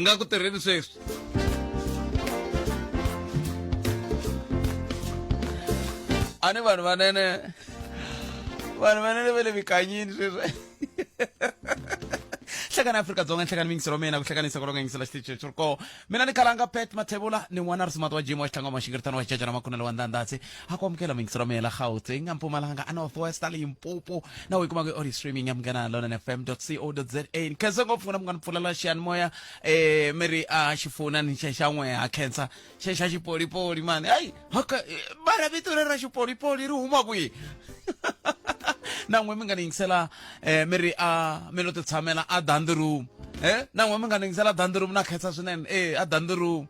Nga ku tirheni sweswi. A ni vanhu vanene vanhu vanene va le mikanyini sweswi. Hlekani Afrika-Dzonga nhlekani miyingiselo wa mina ku hlekanisa ku longa yingisela xitichi xi ri koho mina ni khalanga Pat Mathebula ni n'wana risimati wa Jim wa xitlhangu wa maxingiritano wa xicaca na makunelo wa ndandhatsi a ku amukela miyingiselo wa mina la Gauteng a Mpumalanga a North West a Limpopo na u yi kumaka audio streaming ya Munghana Lonene FM co za ni khensa ngopfu n'wina mi nga ni pfulela xiyanimoya eh mi ri a xifuna ni xa xa n'we ha khensa xa xa xipolipoli mani hayi haka mara vito leri ra xipolipoli ri huma kwihi na n'we mi nga ni yingisela eh mi ri a mi lo ti tshamela a dandi room eh na n'we mi nga ni yingisela dandi room na khensa swinene eh a dandi room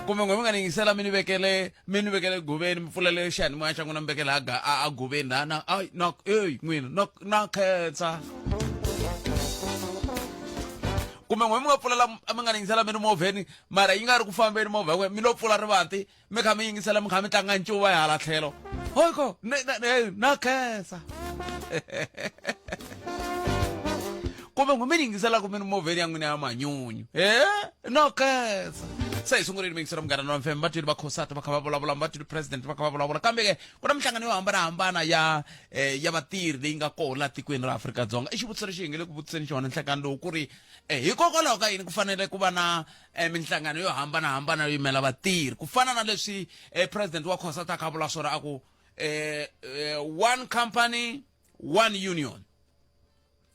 kumbe n'we mi nga ni yingisela mi ni vekele mi ni vekele guveni mi pfulele xiyanimoya xa n'wina mi vekele a guveni la na ay na ey n'wina na na khensa kumbe n'we mi nga pfulela mi nga ni yingisela mi ri movheni mara yi nga ri ku fambeni movha ya mi lo pfula rivanti mi kha mi yingisela mi kha mi tlanga ncuva hi hala tlhelo hoyiko na khensa kumbe n'we mi ni yingiselaka mi ri movheni ya n'wina ya manyunyu e no khensa se hi sunguleni mi yingisela munghana wa fm va twile va khosata va kha va vulavula va twile president va kha va vulavula kambe ke ku na minhlangano yo hambanahambana ya eh, ya vatirhi leyi nga kona laha tikweni ra Afrika-Dzonga i xivutiso lexi hi nge le ku vutiseni xona nhlekani lowu ku ri eh, hikokwalaho ka yini ku fanele ku va na eh, minhlangano yo hambanahambana yo yimela vatirhi ku fana na leswi eh, president wa khosata a kha vula swona a ku eh, eh, one company one union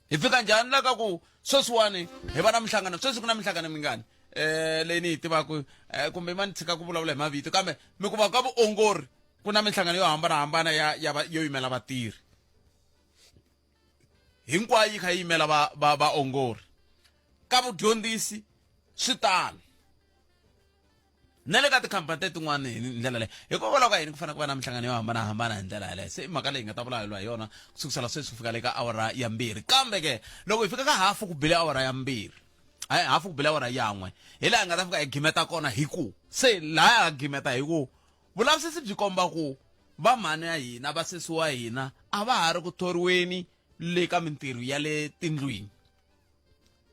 hi fika njhani la ka ku sweswiwani hi va na minhlangano sweswi ku na minhlangano mingani eh leyi ni yi tivaka eh, kumbe ma ni tshika ku vulavula hi mavito kambe mi kuma ka vuongori ku na minhlangano yo hambanahambana ya, ya, yo yimela vatirhi hinkwayo yi kha yi yimela vaongori ka vudyondzisi swi tano na le ka tikhampani tetin'wana hi ndlela leyo hikokwalaho ka yini ku fanele ku va na minhlangano yo hambanahambana hi ndlela yaleyo se i mhaka leyi nga ta vulavuriwa hi yona ku sukusela sweswi ku fika le ka awara ya mbirhi kambe ke loko hi fika ka hafu ku bile awara ya mbirhi hayi hafu ku bile awara yan'we hi laha hi nga ta fika hi gimeta kona hi ku se laha hi gimeta hi ku vulavisisi byi komba ku vamhani ya hina vasesi wa hina a va ha ri ku thoriweni le ka mintirho ya le tindlwini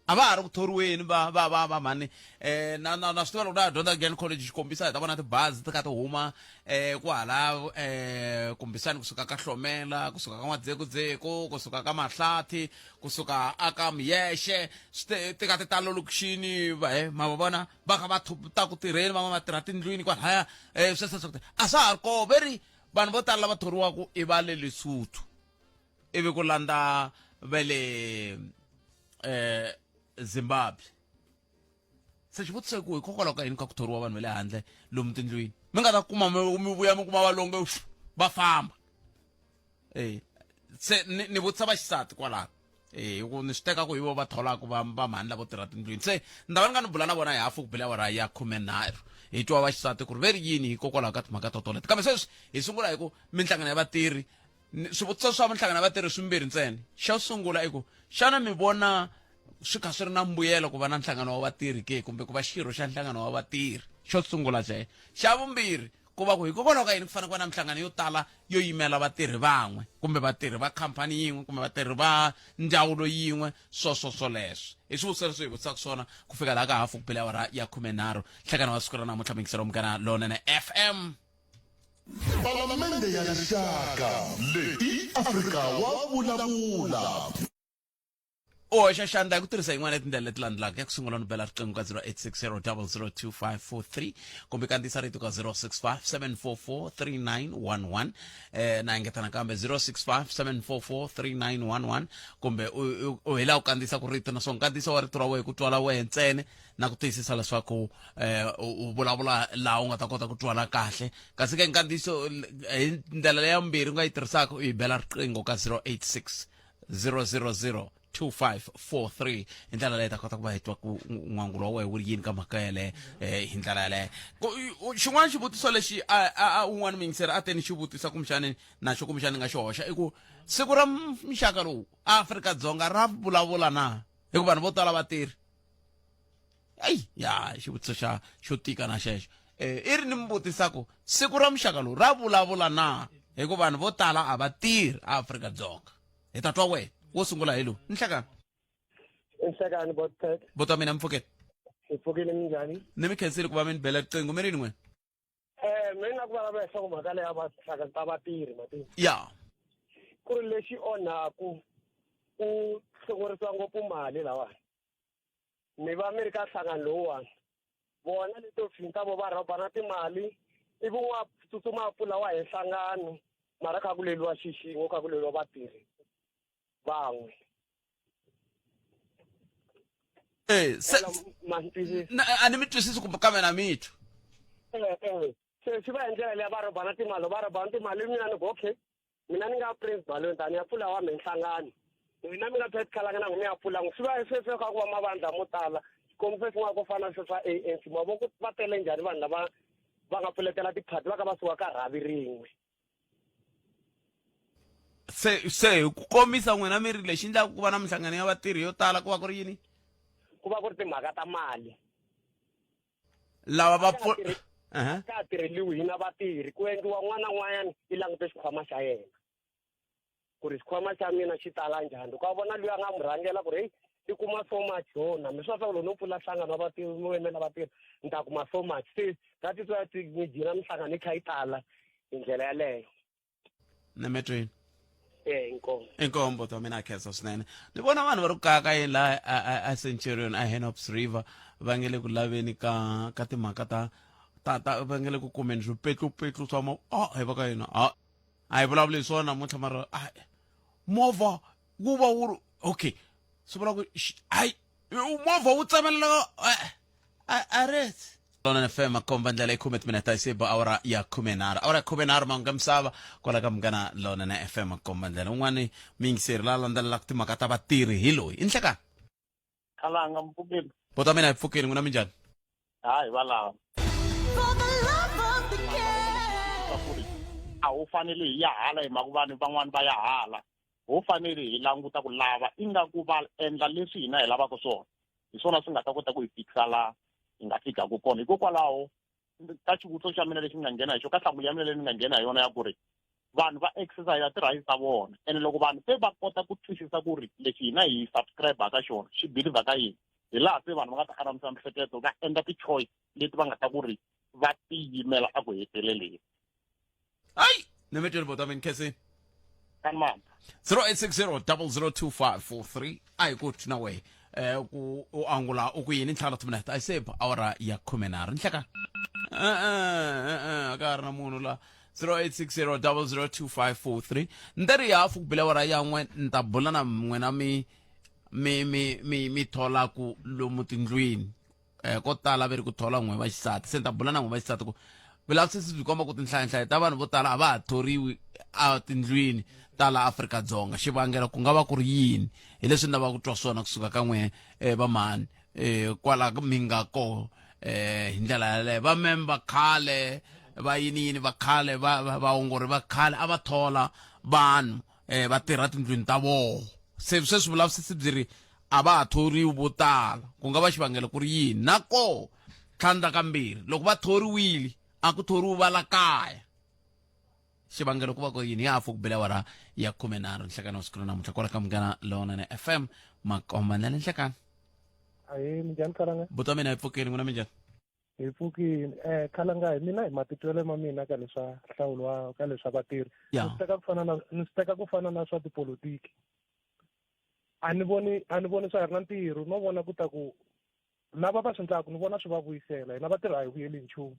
a va ha ri ku thoriweni va va va va mhani eh na na na swi tiva loko na dyondza Glen College xikombisa hi ta vona tibazi ti kha ti huma eh kwahala eh kumbexani kusuka ka Hlomela kusuka ka N'wadzekudzeku kusuka ka Mahlathi kusuka aka Miyexe swi ti kha ti tala lokixini va he ma va vona va kha va ta ku tirheni van'wana va tirha tindlwini kwalaya eh sweswo swa a swa ha ri koho ve ri vanhu vo tala lava thoriwaka i va le Lesotho ivi ku landza va le eh Zimbabwe se xivutiso i ku hikokwalaho ka yini ka ku thoriwa vanhu va le handle lomu tindlwini mi nga ta kuma mi vuya mi kuma valonge va famba eh se ni, ni vutisa vaxisati kwalano eh hi ku ni swi teka ku hi vo va tholaka va va mhani lavo tirha tindlwini se ni ta va ni nga ni bula na vona hi hafu ku bile awara ya 13 hi twa vaxisati ku ri ve ri yini hikokwalaho ka timhaka to toleto kambe sweswi hi sungula hi ku minhlangano ya vatirhi swivutiso swa minhlangano ya vatirhi swimbirhi ntsena xo sungula i ku xana mi vona swi kha swi ri na mbuyelo ku va na nhlangano wa vatirhi ke kumbe ku va xirho xa nhlangano wa vatirhi xo sungula xexo xa vumbirhi ku va ku hikokwalaho ka yini ku fanele ku va na minhlangano yo tala yo yimela vatirhi van'we kumbe vatirhi va khampani yin'we kumbe vatirhi va ndzawulo yin'we swoswo swoleswo i swivutiso leswi hi vutisaka swona ku fika laha ka hafu ku bile awara ya 13 nhlekani wa siku ra namuntlha mingiselo munghana lonene fm Palamende ya Rixaka leyi Afrika wa vulavula. U hoxa xandla hi ku tirhisa yin'wana ya tindlela leti landzelaka ya ku sungula ni bela riqingho ka 0860002543 kumbe kandziyisa rito ka 0657443911 eh na engeta nakambe 0657443911 kumbe u hi laha u kandziyisa ku rito naswona kandziyisa wa rito ra wena ku twala wehe ntsena na ku tiyisisa leswaku eh, u vulavula laha u nga ta kota ku twala kahle kasi ke nkandziyiso hi ndlela leya vumbirhi u nga yi tirhisaka u yi bela riqingho ka 086 000 2543 hi ndlela leyi ta kota ku va hi twa ku n'wangulo wa wena wu ri yini ka mhaka yeleyo um hi ndlela yeleyo xin'wana xivutiso lexi a un'wana muyingiseri a teni xi vutisa kumbexani na xo kumbexani nga xi hoxa i ku siku ra muxaka lowu Afrika-Dzonga ra vulavula na hikuva vanhu vo tala va tirhi ayi ya xivutiso xa xo tika na xexo eh i ri ni mi vutisa ku siku ra muxaka lowu ra vulavula na hikuva vanhu vo tala a va tirhi Afrika-Dzonga hi ta twa wena wo sungula hi lowu nhlekani Nhlekani botpet bota mina mpfukeni. Hi pfukile minjhani? Ni mi khensile ku va mi ni bela riqingho mi rini n'wina? Eh, mina ku vulavula hi nhlokomhaka leyi ya vahlaka ta vatirhi matimu. Ya. Ku ri lexi onhaku ku hlongorisiwa ngopfu mali lawani. Mi va mi ri ka nhlangano lowuwani. Vona le tiofisini ta vo va rhoba na timali ivi un'wana tsutsuma a pfula wa hi nhlangano mara kha ku leliwa xi xin'we kha ku leliwa vatirhi van'we. Eh, se Ma ni twisisa? Na- a ni mi twisisi kumbe kambe na mi twa. Eh, eh. Se swi va hi ndlela leya va rhobana timali va rhobana timali mina ni ku okay mina ni nga principal ni ta ni ya pfula wa me nhlangano n'wina mi nga phet khalanga na n'wina mi ya pfula n'wi swi va sweswo ka ku va mavandla mo tala xikombiso xin'wana ko fana na sweswa ANC ma vo ku va tele njhani vanhu lava va nga pfuletela tiphati va ka va suka ka rhavi rin'we se se hi ku komisa n'wina mi ri lexi endlaka ku va na minhlangano ya vatirhi yo tala ku va ku ri yini ku va ku ri timhaka ta mali lava va pfu ka ha tirheliwi hina vatirhi ku endliwa n'wana na n'wanyana i langute xikhwama xa yena ku ri xikhwama xa mina xi tala njhani loko a vona loyi a nga n'wi rhangela ku ri heyi i kuma so much ho na mi swa swa ku loko no pfula nhlangano wa vatirhi mo yimela vatirhi ni ta kuma so much se that is why mi gcina minhlangano yi kha yi tala hi ndlela yaleyo nemetweni eh inkomo inkombo ta mina khensa swinene ni vona vanhu va ri ku kaya ka yini laha a centurion a henops river va nge le ku laveni ka ka timhaka ta ta ta va nge le ku kumeni swipetlupetlu swa mo a hi va ka yina a a hi vulavuli hi swona namuntlha mara a movha wu va wu ri okay swi vula ku hayi movha wu tsemelela a ret Lona FM komba ndlela i khume timinete yi se ba awara ya khumenharhu awara ya khumenharhu mahungu ya misava kwala ka munghana Lonene FM komba ndlela un'wani muyingiseri la landzelelaka timhaka ta vatirhi hi loyi i nhlekani Khalanga mpfukeni. Bota mina hi pfukeni n'wina minjhani Hayi valava. A wu fanele hi ya hala hi mhaka vanhu van'wani va ya hala. Ho fanele hi languta ku lava ingaku va endla leswi hina hi lavaka swona. Hi swona swi nga ta kota ku hi fikisa laha hi nga fikaka kona. Hikokwalaho ka xivutiso xa mina lexi ni nga nghena hi xona ka nhlamulo ya mina leyi ni nga nghena hi yona ya ku ri vanhu va exercise ti-rights ta vona ene loko vanhu se va kota ku twisisa ku ri lexi hina hi subscribe ka xona xi believe ka yini hi laha se vanhu va nga ta anamisa mihleketo va endla ti-choice leti va nga ta ku ri va tiyimela eku heteleleni hayi nimetweni bota mina khensini kanimani 0860 002543 a hi ku na wehe eh ku u angula u ku yini ntlhanu timinete a yi se ba awara ya khumenharhu nhleka a ka ha ri na munhu la 0860 002543 ni ta ri hafu ku bile awara ya n'we ni ta bula na n'wina mi mi mi mi mi tholaku lomu tindlwini eh ko tala ve ri ku thola n'we va xisati se ni ta bula na n'we va xisati ku vulavisisi byi komba ku tinhlayanhlaya ta vanhu vo tala a va ha thoriwi a tindlwini ta la Afrika-Dzonga xivangelo ku nga va ku ri yini hi leswi ni lavaka ku twa swona kusuka ka n'we eh, va mhani eh, kwala mi nga koho eh, hi ndlela yaleyo va memba khale va yini yini va khale va vaongori va khale a va thola vanhu eh, va tirha tindlwini ta voho se sweswi vulavisisi byi ri a va ha thoriwi vo tala ku nga va xivangelo ku ri yini na koho tlhandla kambirhi loko va thoriwile a ku thoriwi va la kaya xivangelo ku va ku yini ya hafu ku bela awara ya khumenharhu nhlekani wa siku ra namuntlha kwala ka munghana lowunene fm makomba ndlela nhlekani Ahee, minjhani Khalanga? buti wa mina hi pfukile n'wina minjhani Hi pfukile. Eh, Khalanga hi mina hi matitwelo ma mina ka leswa nhlawulo wa ka leswa vatirhi. Ya. Ni swi teka ku fana na ni swi teka ku fana na swa tipolotiki. A ni voni a ni voni swa ha ri na ntirho no vona ku ta ku lava va swi endlaka ni vona swi va vuyisela hina vatirhi a hi vuyeli nchumu.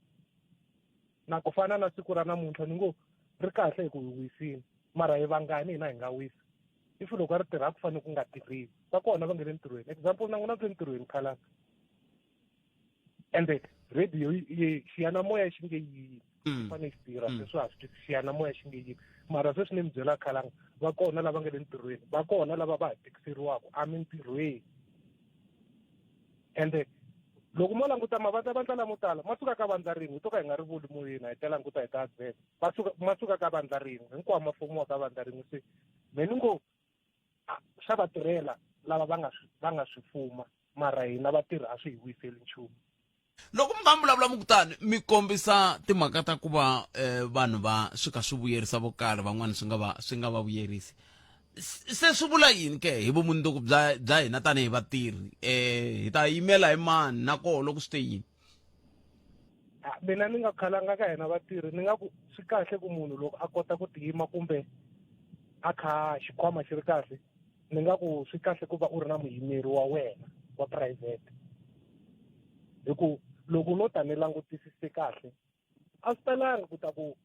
Na ku fana na siku ra namuntlha ni ngo ri kahle hi ku hi wisile mara hi vangani hina hi nga wisa. If loko a ri tirha a ku fanele ku nga tirhiwi. Va kona va nge le ntirhweni. Example na n'wina mi le ntirhweni Khalanga. Ende radio yi xiyanimoya xi nge yimi. Fanele xi tirha sweswi ha swi twisisi xiyanimoya xi nge yimi. Mara sweswi ni mi byela Khalanga va kona lava nga le ntirhweni va kona lava va ha tikiseriwaka emintirhweni. Ende loko mo languta mavandla lamo tala ma suka ka vandla rin'we hi to ka hi nga ri vuli moyeni a hi talangi ku ta hi ta byela va suka ma suka ka vandla rin'we hinkwawo ma fomiwa ka vandla rin'we se me ni ngo swa va tirhela lava va nga va nga swi fuma mara hina vatirhi a swi hi vuyiseli nchumu loko mi va mi vulavula mi kutani mi kombisa timhaka ta ku va eh, vanhu va swi ka swi vuyerisa vo karhi van'wana swi nga va swi nga va vuyerisi Se swi vula yini ke hi vumundzuku bya bya hina tanihi vatirhi um hi ta yimela hi mani na koho loko swi te yini mina ni nga khalanga ka hina vatirhi ni nga ku swi kahle ku munhu loko a kota ku tiyima kumbe a kha xikhwama xi ri kahle ni nga ku swi kahle ku va u ri na muyimeri wa wena wa private hi ku loko no ta ni langutisise kahle a swi talanga ku ta ku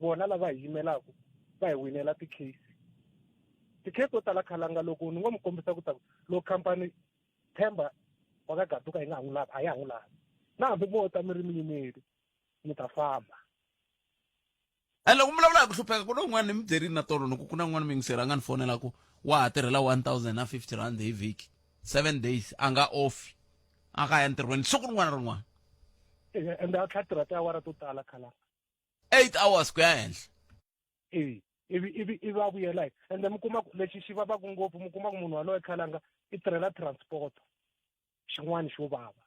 vona lava hi yimelaka va hi winela ti-case ti-case to tala khalanga loko ni ngo mi kombisa ku ta loko khampani Themba wa ka Gaduka yi nga ha n'wi lavi a ya ha n'wi lavi na hambi mo ta mi ri muyimeri mi ta famba And loko mi vulavula hi ku hlupheka ku na un'wana ni mi byerini na tolo ni ku ku na un'wana muyingiseri a nga ni fonela ku wa ha tirhela 1050 rand hi vhiki 7 days a nga off a ka ya ntirhweni siku rin'wana na rin'wana ende a tlha tirha tiawara to tala khalanga 8 hours ku ya henhla e ivi ivi ivi a vuyela hi ende mi kuma ku lexi xi vavaka ngopfu mi kuma ku munhu waloye khalanga i tirhela transport xin'wana xo vava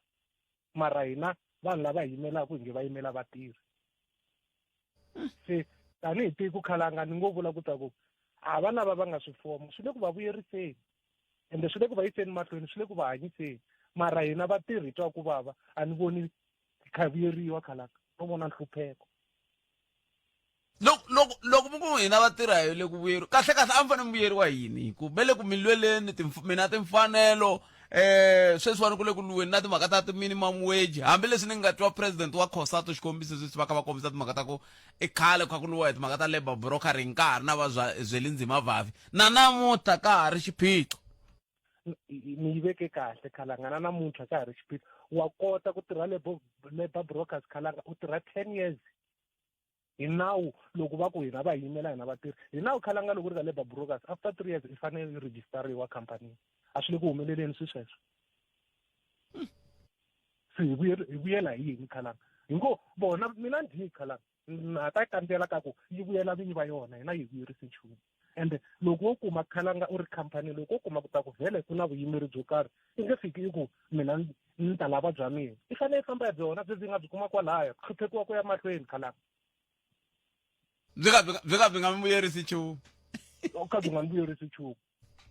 mara hina vanhu lava hi yimelaka hi nge va yimela vatirhi se tanihi tiko khalanga ni ngo vula ku ta ku a va lava va nga swi foma swi le ku va vuyeriseni ende swi le ku va yiseni mahlweni swi le ku va hanyiseni mara hina vatirhi twa ku vava a ni voni kha vuyeriwa khalanga no vona nhlupheko loko loko loko mi ku hina vatirha hi le ku vuyeriwa kahle kahle a mi fanele mi vuyeriwa hi yini hi ku ve le ku mi lweleni mina timfanelo eh sweswiwani ku le ku lwiweni na timhaka ta ti-minimum wage hambileswi ni nga twa president wa cosato xikombiso sweswi va kha va kombisa timhaka ta ku i khale kha ku lwiwa hi timhaka ta labor brokering ka ha ri na va Zwelinzima Vavi na namuntlha ka ha ri xiphiqo mi yi veke kahle khalanga na namuntlha ka ha ri xiphiqo wa kota ku tirha labor labor brokers khalanga u tirha 10 years hi nawu loko va ku hina va yimela hina vatirhi hi nawu khalanga loko ri ka labor brokers after three years i fanele yi registeriwa company a swi le ku humeleleni swi sweswo se hi vuyela hi yini khalanga hi ngo vona mina ndzi khalanga na ta kambela ka ku yi vuyela vinyi va yona hina yi vuyerisi nchumu ende loko wo kuma khalanga u ri khampani loko wo kuma ku ta ku vhele ku na vuyimeri byo karhi i nge fiki i ku mina ni ta lava bya mina i fanele i famba hi byona byi nga byi kuma kwalaya ku hluphekiwa ku ya mahlweni khalanga byi ka byi ka byi nga mi vuyerisi nchumu ka byi nga mi vuyerisi nchumu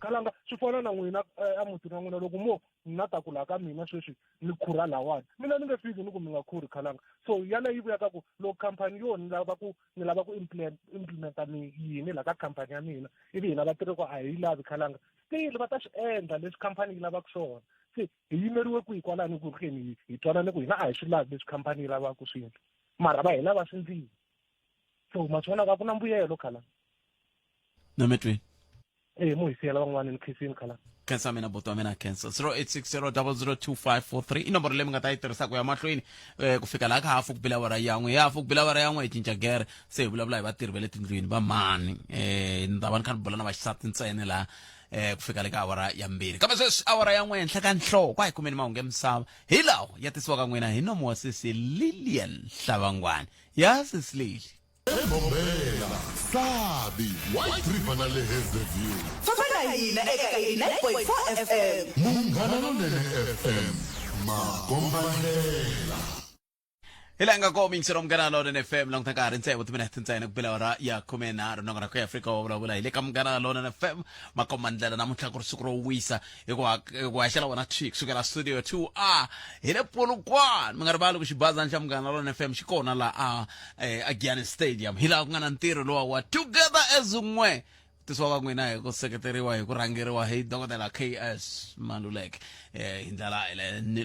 kalanga swi fana na n'wina eh, emutini wa n'wina loko mo na ta ku laha ka mina sweswi ni khurha lawani mina ni nge fiki ni ku mi nga khurhi khalanga so yaleyo yi vuya ka ku loko khampani yo ni lava ku ni lava ku implementa mi yini laha ka khampani ya mina ivi hina vatirhi ku a hi yi lavi khalanga still va ta swi endla leswi khampani yi lavaka swona se hi yimeriwe kwihi kwalano ku ri hi hi twanane ku hina a hi swi lavi leswi khampani yi lavaka ku swi endla mara va hina va swi ndlile so ma swi vona ka ku na mbuyelo khalanga nometweni e mo hi siyela van'wana ni khensini khalanga khensa mina buti wa mina khensa 0860002543 i nomboro leyi mi nga ta yi tirhisa ku ya mahlweni eh, ku fika laha ka hafu ku bila awara yan'we hi hafu ku bila awara yan'we hi cinca gere se hi vulavula hi vatirhi va le tindlwini va mani eh, ni ta va ni kha ni bula na vaxisati ntsena laha eh, ku fika le ka awara ya mbirhi kambe sweswi awara ya n'we henhla ka nhloko a hi kumeni mahungu ya misava hi lawa ya tisiwaka n'wina hi nomo wa sesi lilian hlavangwani ya sesi lili Embombela, Sabi, White River na le Hazyview. Famba na hina eka 89.4 FM. Munghana Lonene FM, makombandlela. Hi laha nga kona miyingiselo Munghana Lonene FM languta nkarhi ntsevu timinete ntsena ku bela awara ya khumenharhu nongonoko ya Afrika wa vulavula hi le ka Munghana Lonene FM makombandlela namuntlha ku ri siku ro wisa hi ku hi ku haxela wona thwi kusukela studio 2a hi le Polokwane mi nga rivali ku xibazana xa Munghana Lonene FM xi kona la a eh, a Giyani Stadium hi laha ku nga na ntirho lowa wa Together as N'we tisiwa ka n'wina hi ku seketeriwa hi ku rhangeriwa hi dokodela ks maluleke eh, hi ndlela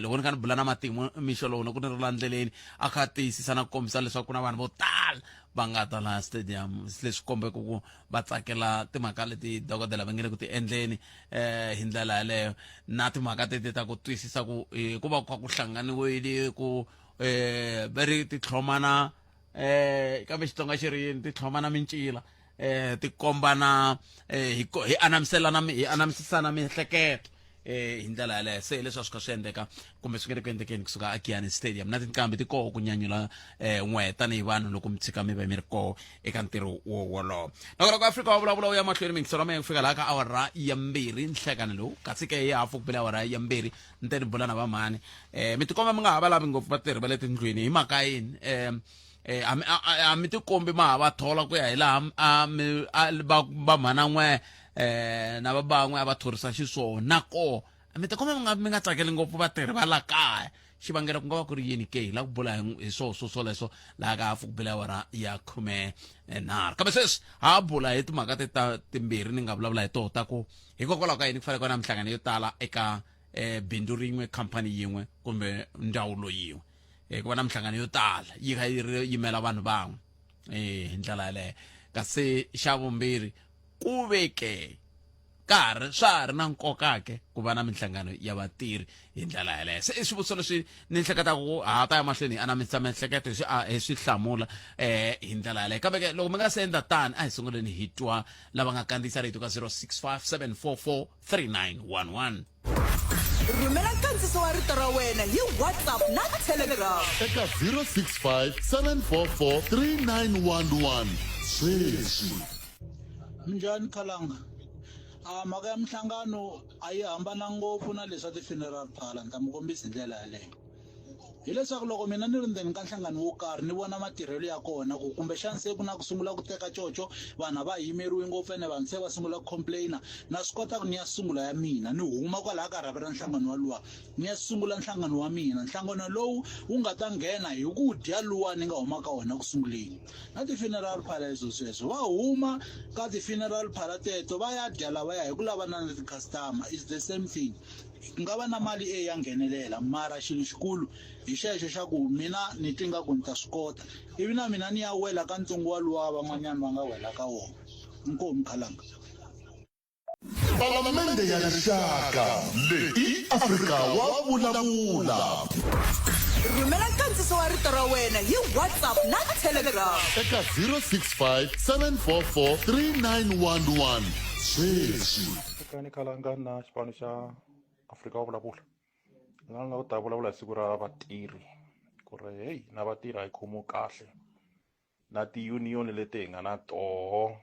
loko ni kha ni bula na matimu mixo lowu loko ni ri la ndleleni a kha a tiyisisa na ku kombisa leswaku ku na vanhu vo tala va nga ta laha stadium leswi kombeke ku va tsakela timhaka leti dokodela va nge le ku ti endleni eh hi ndlela yaleyo na timhaka teti ta ku twisisa ku eh, ku va ku kha ku hlanganiwile ku eh va ri ti tlhomana eh kambe Xitsonga xi ri yini ti tlhomana mincila eh ti kombana eh hi hi anamiselana hi anamisisana miehleketo eh hi ndlela yaleyo se leswi a swi kha swi endleka kumbe swi nge le ku endlekeni kusuka aGiyani Stadium na tinqambi ti koho ku nyanyula eh n'we tanihi vanhu loko mi tshika mi va mi ri koho eka ntirho wo wolowo nakona ku Afrika wa vulavula u ya mahlweni mingiselo ya ku fika laha ka awara ya mbirhi nhlekani lowu kasi ke hi hafu ku bela awara ya mbirhi ni te ni bula na vamhani eh mi tikomba mi nga ha va lavi ngopfu vatirhi va le tindlwini hi mhaka yini eh eh a mi a mi tikombi ma ha va thola ku ya hi laha a mi va va mhana n'we um na va van'we a va thorisa xiswona na koho mi tikuma mi nga mi nga tsakeli ngopfu vatirhi va la kaya xivangelo ku nga va ku ri yini ke hi la ku bula hi swo swo swoleswo laha ka hafu ku bela awara ya 13 kambe sweswi ha bula hi timhaka te ta timbirhi ni nga vulavula hi toho ta ku hikokwalaho ka yini ku fanele ku va na minhlangano yo tala eka um bindzu rin'we khampani yin'we kumbe ndzawulo yin'we um ku va na minhlangano yo tala yi kha yi ri yimela vanhu van'we um hi ndlela yaleyo kasi xa vumbirhi ku ve ke ka ha ri swa ha ri na nkoka ke ku va na minhlangano ya vatirhi hi ndlela yaleyo se i swivutiso leswi ni hleketaka ku ha ta ya mahlweni hi anamisa miehleketo hi swi hi swi hlamula um hi ndlela yaleyo kambe ke loko mi nga se endla tani a hi sunguleni hi twa lava nga kandziyisa rito ka 065 744 3911 Rhumela nkandziso wa rito ra wena hi WhatsApp na Telegram. Eka 065 744 3911 sweswi. Minjhani Khalanga? A mhaka ya minhlangano a yi hambana ngopfu na leswa ti-funeral parlour ni ta mi kombisa hi ndlela yaleyo. Hileswaku loko mina ni ri ndzeni ka nhlangano wo karhi ni vona matirhelo ya kona ku kumbexana se ku na ku sungula ku teka coco vanhu a va ha yimeriwi ngopfu ene vanhu se va sungula ku complain-a na swi kota ku ni ya sungula ya mina ni huma kwalaya ka rhavi ra nhlangano waluwa ni ya sungula nhlangano wa mina nhlangano lowu wu nga ta nghena hi ku dya luwa ni nga huma ka wona ku sunguleni na ti-funeral parlor swilo sweswo va huma ka ti-funeral parlor teto va ya dya lavaya hi ku lavana na ti-customer is the same thing ku nga va na mali e ya nghenelela mara xilo xikulu hi xexo xa ku mina ni twi nga ku ni ta swi kota ivi na mina ni ya wela ka ntungu waluwa van'wanyana va nga wela ka wona inkomu khalanga Palamende ya Rixaka leyi i Afrika wa vulavula. Rhumela nkandziso wa rito ra wena hi WhatsApp na Telegram. Eka 065 744 3911 sweswi. Kani Khalanga na xipano xa Afrika wa vulavula ni nga lava ku ta vulavula hi siku ra vatirhi ku ri heyi na vatirhi a hi khomiwi kahle na ti-union leti hi nga na toho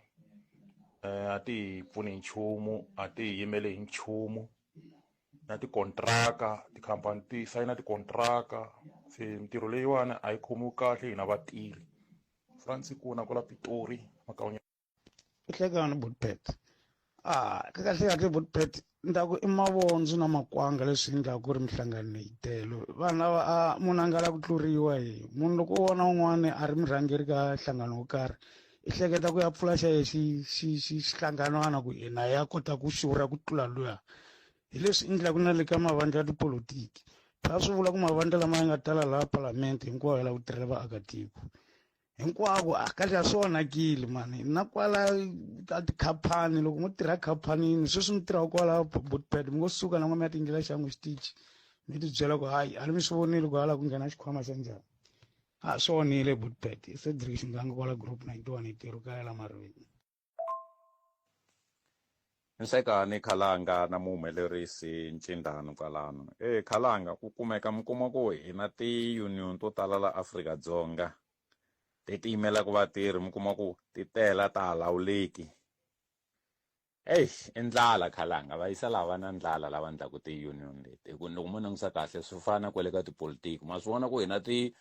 a ti hi pfuni hi nchumu a ti hi yimeli hi nchumu na tikontraka tikhampani ti sayina tikontraka se mintirho leyiwani a yi khomiwi kahle hina vatirhi Frantz Kuna kwala Pitori Makaunya. Nhlekani Bootpet ah kahle kahle Bootpet ni ta ku i mavondzo na makwanga leswi endlaka ku ri minhlangano yi tele vanhu lava a munhu a nga la ku tluriwa hi munhu loko u vona un'wana a ri murhangeri ka nhlangano wo karhi i hleketa ku ya pfula xa ye xi xi xi xihlanganwana ku yena ya kota ku xurha ku tlula luya hi leswi endlaka na le ka mavandla ya tipolotiki phela swi vula ku mavandla lama ya nga tala laha palamende hinkwawo ya lava ku tirhela vaakatiko hinkwako a kahle a swi onhakile mani na kwala ka tikhampani loko mo tirha khampanini sweswi mi tirhaka kwala botpad mi ngo suka na n'wa mi ya tingela xa n'we xitichi mi ti byela ku hayi a ni mi swi vonile ku hala ku nghena xikhwama xa njhani a swi onhile botpad i Cedric Xinganga kwala group 91 hi tirho kaya la Mariveni. Nhlekani Khalanga na muhumelerisi Ncindani kwalano. E Khalanga ku kumeka mi kuma ku hi na ti-union to tala la Afrika-Dzonga leti yimelaka vatirhi mi kuma ku ti tele a ta ha lawuleki. Eish i ndlala Khalanga va yisa lava va na ndlala lava endlaka ti-union leti hi ku loko mo langutisa kahle swi fana kwale ka tipolotiki ma swi vona ku hi na ti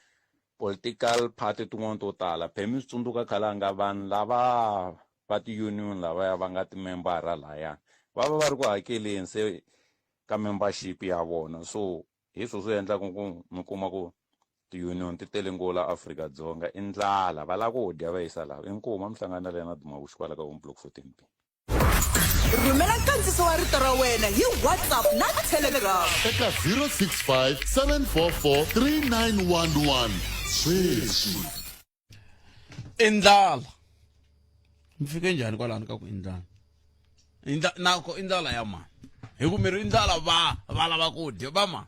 political party tin'wana to tala phe mi swi tsundzuka Khalanga vanhu lava va ti-union lavaya va nga timembara laya va va va ri ku hakeleni se ka membership ya vona so hi swo swi endlaka ku mi kuma ku ti-union ti tele ngopfu la Afrika-Dzonga i ndlala va lava ku dya va yisa lava inkomu a mi hlangana na Leonard Mabuxu kwala ka home block 14 B. Rhumela nkandziso wa rito ra wena hi WhatsApp na Telegram. Eka 065 744 3911 sweswi. I ndlala mi fike njhani kwalano ka ku i ndlala nako i ndlala ya mani hi ku miri i ndlala va va lava ku dya va mani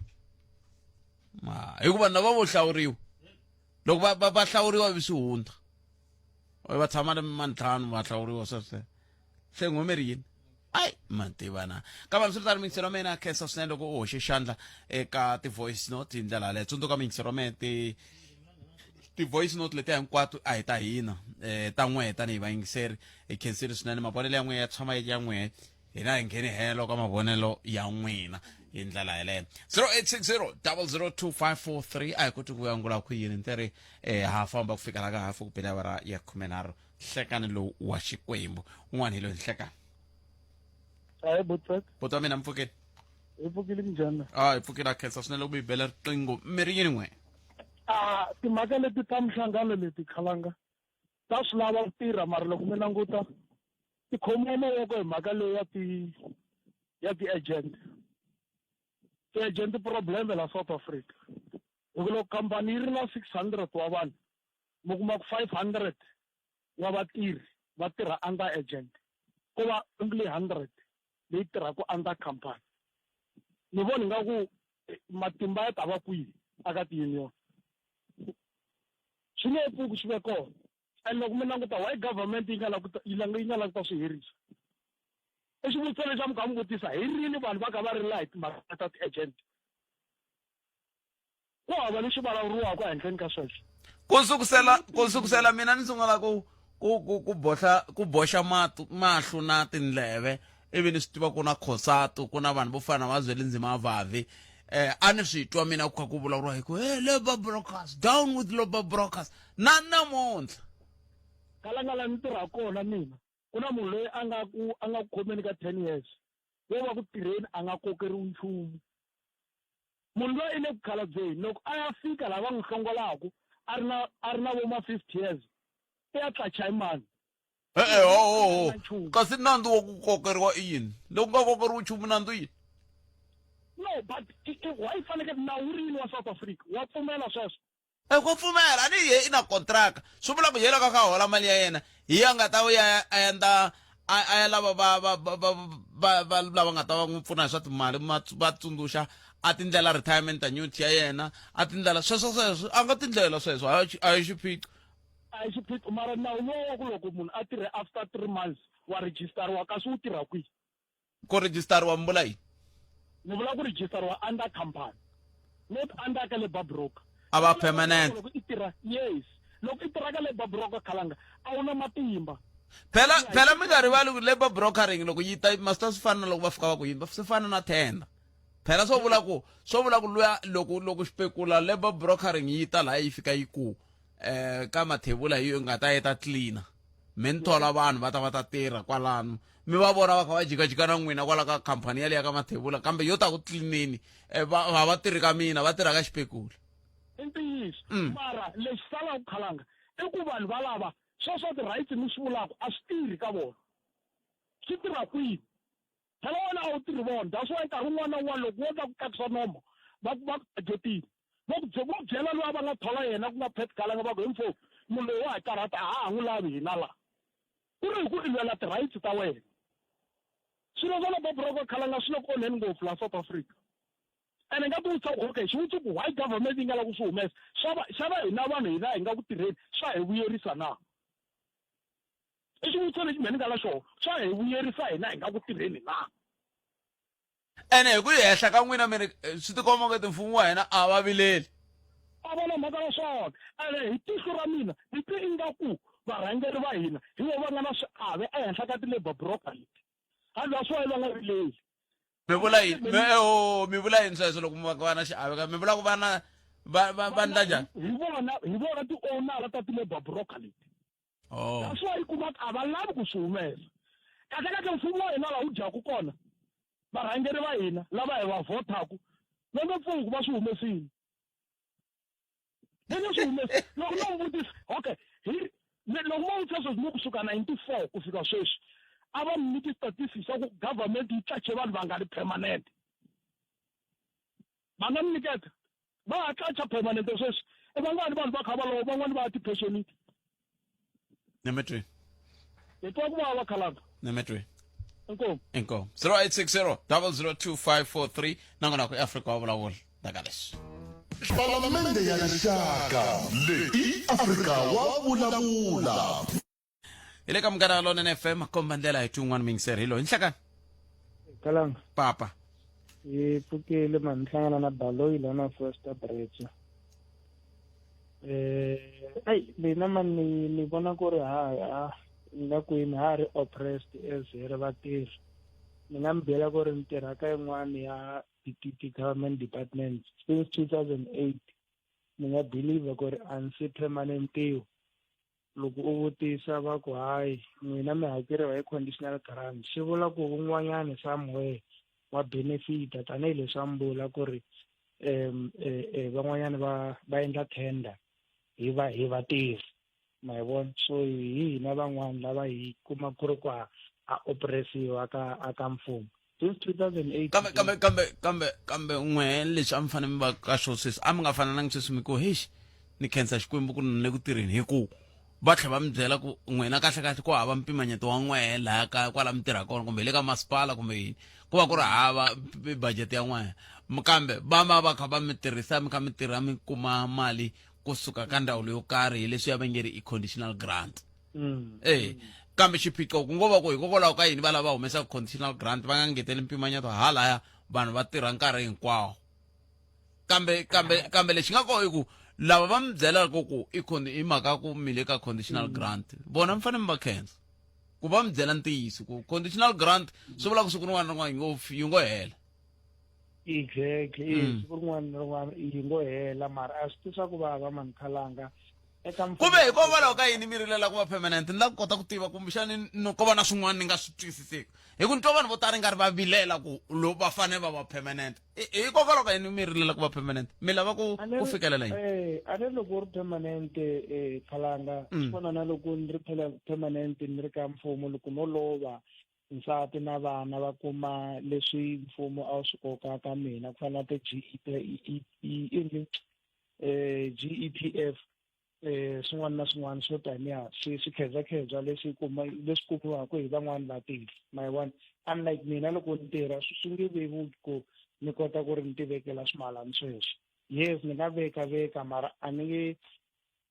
hikuva na va vo hlawuriwa loko va va va hlawuriwa vi swi hundza va tshama lembe mantlhanu va hlawuriwa sweswe se n'we mi ri yini ayi ma tiva na kambe hambiswiritano miyingiselo wa mina khensa swinene loko u hoxe xandla eka ti-voice note hi ndlela yaleyo tsundzuka miyingiselo wa mina ti ti-voice note letiya hinkwato a hi ta hina um ta n'wehe tanihi vayingiseri hi khensile swinene mavonelo ya n'wehe ya tshama ya n'wehe hina hi ngheni helo ka mavonelo ya n'wina hi ndlela yeleyo 0860 002543 a hi koti ku angula ku yini ni ri um ha famba ku fika la ka hafu ku bela awara ya 13 nhlekani lowu wa xikwembu un'wana hi loyi nhlekani. Hayi Butpet. Buti wa mina mi pfukile. Hi pfukile minjhani? Ah, hi pfukile a khensa swinene loko mi hi bela riqingho. Mi ri yini n'we? Ah, timhaka leti ta mihlangano leti khalanga ta swi lava ku tirha mara loko mi languta ti khomiwa mavoko hi mhaka leyi ya ti ya ti-agent ti-agent problem la South Africa hi ku loko khampani yi ri na 600 wa vanhu mi kuma ku 500 wa vatirhi va tirha under agent ko va only 100 leyi tirhaka under company ni vona ingaku eh, matimba ya ta va kwihi aka ti-union swi nge pfuki swi ve kona and loko mi languta why government yi nga la ku yi nga la ku ta swi herisa i xivutiso lexi a mi kha mi vutisa hi rini vanhu va kha va rila hi timhaka ta ti-agent ku hava lexi vulavuriwaka ehenhleni ka sweswo ku sukusela ku sukusela mina ni sungula ku ku ku ku bohla ku boxa matu mahlo na tindleve ivi ni swi tiva ku na khosatu ku na vanhu vo fana na vazweli ndzima vavi eh a ni swi twa mina ku kha ku vulavuriwa hi ku hey labor brokers down with labor brokers na namuntlha kalangala ni tirha kona mina ku na munhu loyi a nga ku a nga ku khomeni ka 10 years wo va ku tirheni a nga kokeriwi nchumu munhu loyi i le ku khalabyeni loko a ya fika laha va n'wi hlongolaku a ri na a ri na vo ma 50 years i ya tlacha hi mani e-e ho ho ho kasi nandzu wa ku kokeriwa i yini loko nga kokeriwi nchumu nandzu yini no but why fanekele nawu wu ri yini wa south africa wa pfumela sweswo E ku pfumela a ni ye i na kontraka swi vula ku ye loko a kha a hola mali ya yena hi ya nga ta ya a endla a ya lava va va va va va va lava nga ta va n'wi pfuna hi swa timali va tsundzuxa a tindlela retirement annuity ya yena a tindlela sweswo sweswo a nga tindlela sweswo a hi xiphiqo a hi xiphiqo mara nawu lowu wa ku loko munhu a tirhe after three months wa rejistariwa kasi wu tirha kwihi ku rejistariwa mi vula yini ni vula ku rejistariwa under company not under ka labor broker a va permanent loko i tirha yes loko i tirha ka labor broker khalanga a wu na matimba phela phela mi nga rivali ku labor brokering loko yi ta masita swi fana na loko va fika va ku yini swi fana na tender phela swo vula ku swo vula ku luya loko loko xipekula labor brokering yi ta laha yi fika yi ku eh ka mathebula hi yo nga ta yi ta cleaner mi ni thola vanhu va ta va ta tirha kwalano mi va vona va kha va jikajika na n'wina kwala ka khampani yaleyo ka mathebula kambe yo ta ku cleaneni eh, va va va tirhi ka mina va tirha ka xipekula i ntiyiso mm. mara lexi salaka khalanga i ku vanhu valava sweswo ti-rights mi swi vulaka a swi tirhi ka vona swi tirha kwini phela wena a wu tirhi vona that's why nkarhi wun'wana na wun'wana loko wo ta ku tlakusa nomo va ku va ku targetile va ku va ku byela loyi a va nga thola yena ku nga Pat Kalanga va ku hi mfo munhu loyi wa ha karhata a ha ha n'wi lavi hina la ku ri hi ku i lwela ti-rights ta wena swilo swa loko broko khalanga swi le ku onheni ngopfu laha South Africa ene nga tivutisa ku okay xivutiso ku why government yi nga lava ku swi humesa swa va xana hina vanhu hina hi nga ku tirheni swa hi vuyerisa na i xivutiso lexi mhe ni nga na xona swa hi vuyerisa hina hi nga ku tirheni na ene hi ku yi henhla ka n'wina mi ri eh, swi tikomba ngati mfumo wa hina a va vileli a va na mhaka na swona ene hi tihlo ra mina ni twe ingaku varhangeri va hina hi vo va nga na swiave ehenhla ka ti-labor broker leti hambi a swi va va nga vileli mi vula yini mi eh, oh, mi vula yini sweswo loko mi va na xiave ka mi vula ku va na va va va ndla njhani hi vona hi vona ti-ownara ta ti-labor broker leti oh. that's why kuma a va lavi ku swi humesa kahle kahle mfumo wa hina laha wu dyaku kona varhangeri va hina lava hi va vhothaku va nge pfuki va swi humesile va nge swi humesi loko no vutisa okay hi loko mo vutisa sweswi mo kusuka 94 ku fika sweswi a va mi nyiki statistics xa ku government yi tlache vanhu va nga ri permanent va nga mi nyiketa va ha tlacha permanent sweswi i vangani vanhu va kha va lova van'wani va ya ti-pensionini nemetweni hi twa ku vava khalanga nemetweni inkomu inkomu 0860 002543 nangona ku afrika wa vulavula daka leswi palamende ya rixaka leyi i afrika wa vulavula hi le ka munghana lonene fm komba ndlela hi twin'wana mingiseri hi loyi nhlekani kalanga papa hi pfukile mani hlangana na baloyi lana Foster Bridge eh ai mina mani ni vona ku ri ha ha nga kwini ha ri oppressed as hi ri vatirhi ni nga mi byela ku ri ni tirha ka yin'wana ya ti-government departments since 2008 ni nga believe ku ri a ni se permanentiwa Loko u vutisa va ku hayi n'wina mi hakeriwa hi conditional grant swi vula ku un'wanyana somewhere wa benefita tanihileswi a mi vula ku ri um van'wanyana va va endla tender hi va hi vatirhi ma yi vona so hi hina van'wani lava hi kuma ku ri ku a a oppressiwa ka a ka mfumo since 2008 kambe kambe kambe kambe kambe n'we leswi a mi fanele mi va ka swo sweswi a mi nga fanelangi sweswi mi ku hexi ni khensa xikwembu ku ni le ku tirheni hi ku va tlhela va mi byela ku n'wina kahle kahle ku hava mpimanyeto wa n'wehe laha ka kwala mi tirha kona kumbe hi le ka masipala kumbe yini ku va ku ri hava budget ya n'wehe kambe va va va kha va mi tirhisa mi kha mi tirha mi kuma mali kusuka ka ndzawulo yo karhi hi leswi ya va nge ri i conditional grant e kambe xiphiqo ku ngo va ku hikokwalaho ka yini va lava humesaka conditional grant va nga ngeteli mpimanyeto halaya vanhu va tirha nkarhi hinkwawo kambe kambe kambe lexi nga kona i ku lava va mi byelaka ku i i mhaka ku mi le ka conditional grant vona mi fanele mi va khensa ku va mi byela ntiyiso ku conditional grant swi vula ku siku rin'wana na rin'wana yi ngo yi ngo hela Exactly siku rin'wana na rin'wana yi ngo hela mara a swi tisa ku vava mani khalanga eka kumbe hikokwalaho ka yini mi rilela ku va permanent ni lava ku kota ku tiva kumbexani no ko va na swin'wana ni nga swi twisiseki hi ku ni twa vanhu vo tala nga ri va vilela ku lo va fanele va va permanent hikokwalaho ka yini mi rilela ku va permanent mi lava ku ku fikelela yini eh a ni loko u ri permanent eh khalanga swi fana na loko ni ri permanent ni ri ka mfumo loko no lova nsati na vana va kuma leswi mfumo a wu swi koka ka mina ku fana na ti GEPF swin'wana na swin'wana swo taniya swi swi khedzakhedza leswi kuma leswi kumiwaka hi van'wani vatirhi ma yi vona unlike mina loko ni tirha swi nge vevuki ku ni kota ku ri ni tivekela swimalani sweswo yes ni nga veka veka mara a ni nge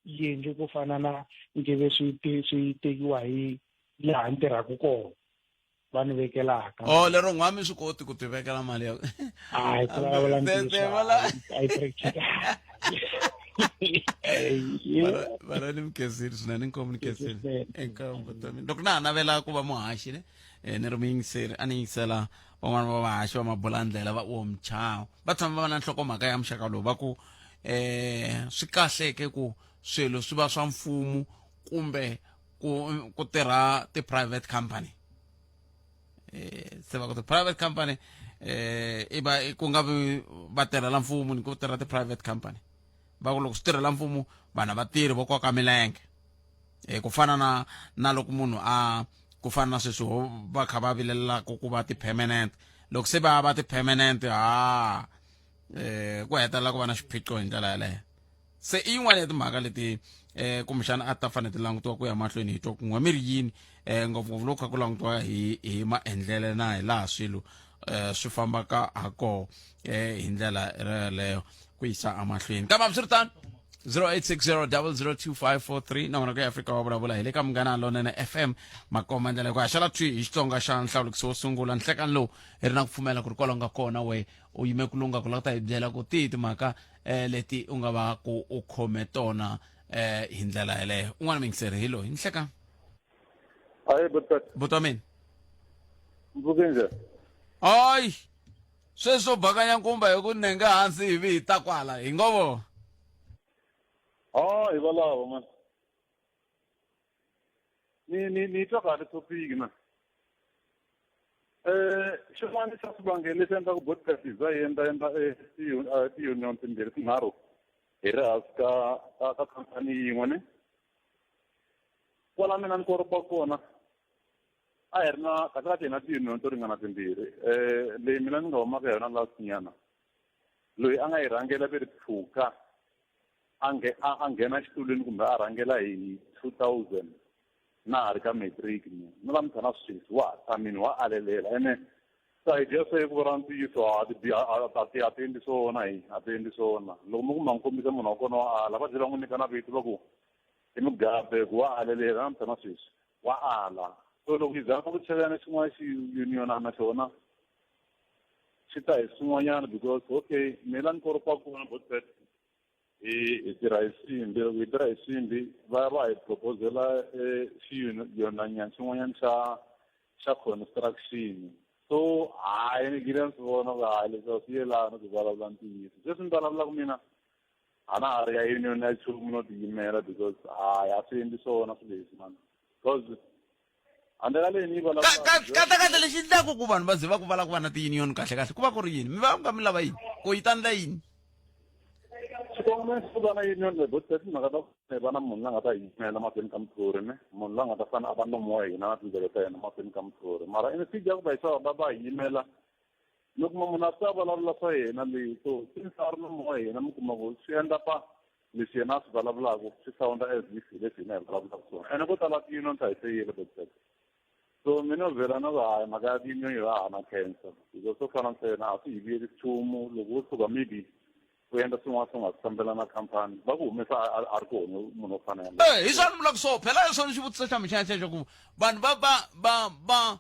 yendli ku fana na nkeve swi swi tekiwa hi laha ni tirhaka kona va ni vekelaka oh lero n'wa mi swi koti ku tivekela mali ya hayi ku vulavula ntiyiso a yi practical vara ni mikhensile swinene inkomu ni khensile inkomu vutomi loko na ha navela ku va muhaxi ne eh, ni ri muyingiseri a ni yingisela van'wana va vahaxi va mabulandlela va wo mchao va tshama va va na nhlokomhaka ya muxaka lowu va ku eh swi kahleke ku swilo swi va swa mfumo kumbe ku ku tirha ti-private company eh se va ku ti-private company eh i va ku nga vi vatirhela mfumo ni ku tirha ti-private company va ku loko swi tirhela mfumo vanhu a va tirhi vo koka milenge eh ku fana na na loko munhu a ku fana na sweswi ho va kha va vilelaka ku va ti-permanent loko se va va ti-permanent ha eh ku hetelela ku va na xiphiqo hi ndlela yaleyo se i yin'wana ya timhaka leti eh kumbexana a ta fanele ti langutiwa ku ya mahlweni hi twa kun'we mi ri yini eh ngopfungopfu loko kha ku langutiwa hi hi maendlele na hi laha swilo eh swi fambaka ha kona eh hi ndlela yeleyo ku yisa emahlweni kambe hambiswiritano 0860002543 na wona ku ya Afrika wa vulavula hi le ka Munghana Lonene FM makoma ndlela ku haxela thwi hi Xitsonga xa nhlawulikiso wo sungula nhlekani lowu hi ri na ku pfumela ku ri kwalaho nga kona we u yime ku lungha ku lava ku ta hi byela ku tihi timhaka eh, leti u nga va ku u khome tona eh, hi ndlela yeleyo un'wana mingiseri hi loyi nhlekani Hayi buti buti wa mina mpfuke njhani? Hayi sweswo bakanya nkumba hi ku nenge hansi hi vi hi ta kwala hi ngo vo Ah, hi valava man. Ni ni ni twa kahle topic na. Eh, xin'wana xa swivangelo leswi endlaka podcast yi za yi endla endla eh, eh, ti-union timbirhi tinharhu hi ri hansi ka ka ka khampani yin'we ne kwala mina ni koropa kona a hi ri na kahle kahle hi na ti-union to ringana timbirhi um leyi mina ni nga humaka yona last nyana loyi a nga yi rhangela ve ri phuka a nge a a nghena xitulwini kumbe a rhangela hi 2000 na ha ri ka matric mina na namuntlha na sweswi wa ha tshamini wa alelela ene sayidi ya swe ku vula ntiyiso a ti a ti a ti endli swona hi a ti endli swona loko mi ku ma n'wi kombisa munhu wa kona wa ala va tlhela va n'wi nyika na vito va ku i mugabe ku wa alelela namuntlha na sweswi wa ala so loko yi zama ku chelana xin'wana xi unionana na xona swi ta hi swin'wanyana because okay mina ni koropa kona botbet hi hi tirha hi simbi loko hi tirha hi simbi va ya va hi proposela eh, xiyonanyana xin'wanyana xa xa construction so hayi ni gile ni swi vona ku hayi leswi a swi yelani ku vulavula ntiyiso sweswi ni vulavulaka mina A na ha ri ka union ya nchumu no tiyimela because hayi a swi endli swona swilo leswi mani because handle ka leyi ni yi vulavulaka Kahle kahle lexi endlaku ku vanhu va ze va ku va lava ku va na ti-union kahle kahle ku va ku ri yini mi va mi kha mi lava yini ku yi ta ndla yini xikongomelo xo va na union leyi bot timhaka ta ku hi va na munhu la nga ta hi yimela mahlweni ka muthori ne munhu la nga ta fana a va nomu wa hina na tindlela ta yena mahlweni ka muthori mara in future ku va yisa va va hi yimela mi kuma munhu a ta vulavula swa yena leyi so since a ri nomu wa hina mi kuma ku swi endla pa leswi yena a swi vulavulaka swi sound as if hi leswi hina hi vulavulaka swona ene ko tala ti-union ta hi feyila bot so mina vhela na ku hayi mhaka ya ti-union yi va na cancer because swo fana ntsena a swi hi vuyeli nchumu loko wo tshuka maybe u endla swin'wana swi nga swi fambelana na khampani va ku humesa a ri kona munhu wo fana yena hi swona ni vulaka so phela hi swona xivutiso xa mina xexo ku vanhu va va va va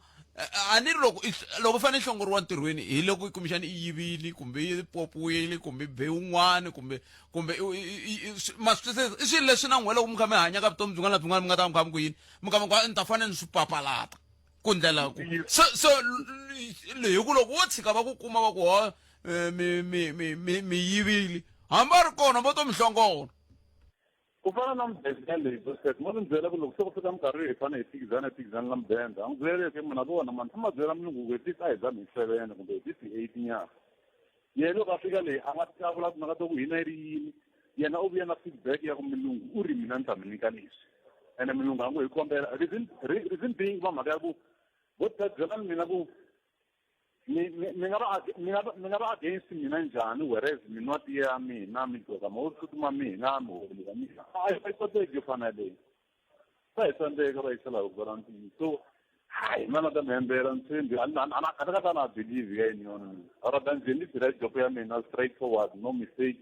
a ni ri loko loko i fanele i hlongoriwa ntirhweni hi loko kumbexana i yivile kumbe i popiwile kumbe i be un'wana kumbe kumbe ma swi twisisa i swilo leswi na n'we loko mi kha mi hanya ka vutomi byin'wana na byin'wana mi nga ta va mi kha mi ku yini mi kha mi ku ni ta fanele ni swi papalata ku ndlela ku so so hi ku loko wo tshika va ku kuma va ku ho mi mi mi mi mi yivile hambi a ri kona vo to mi hlongola ku fana na mudende leyi bosket mo ni byela ku loko se ku fika minkarhi hi fanele hi phikizana hi phikizana na mudende a n'wi byele ke munhu a ku wona mani a ma byela mulungu ku hi a hi zami hi seven kumbe hi tisi eight nyana yena loko a fika leyi a nga fika a vula timhaka ta ku hina yi ri yini yena u vuya na feedback ya ku mulungu u ri mina ni ta mi nyika leswi ene mulungu a ngo hi kombela reason reason being va mhaka ya ku vo ta byelani mina ku mi mi mi nga va mi nga mi nga va against mina njhani whereas mi nwa tiya ya mina mi gqoka mawusuti ma mina mi holi ya mina a yi koteki yo fana leyi va hi tsandzeka va yisela hi ku vona ntiyiso hayi mina ta mi hembela ni tshembi a ka ta na believe ka yini yona mina or ta njhe ni tirha job ya mina straight forward no mistake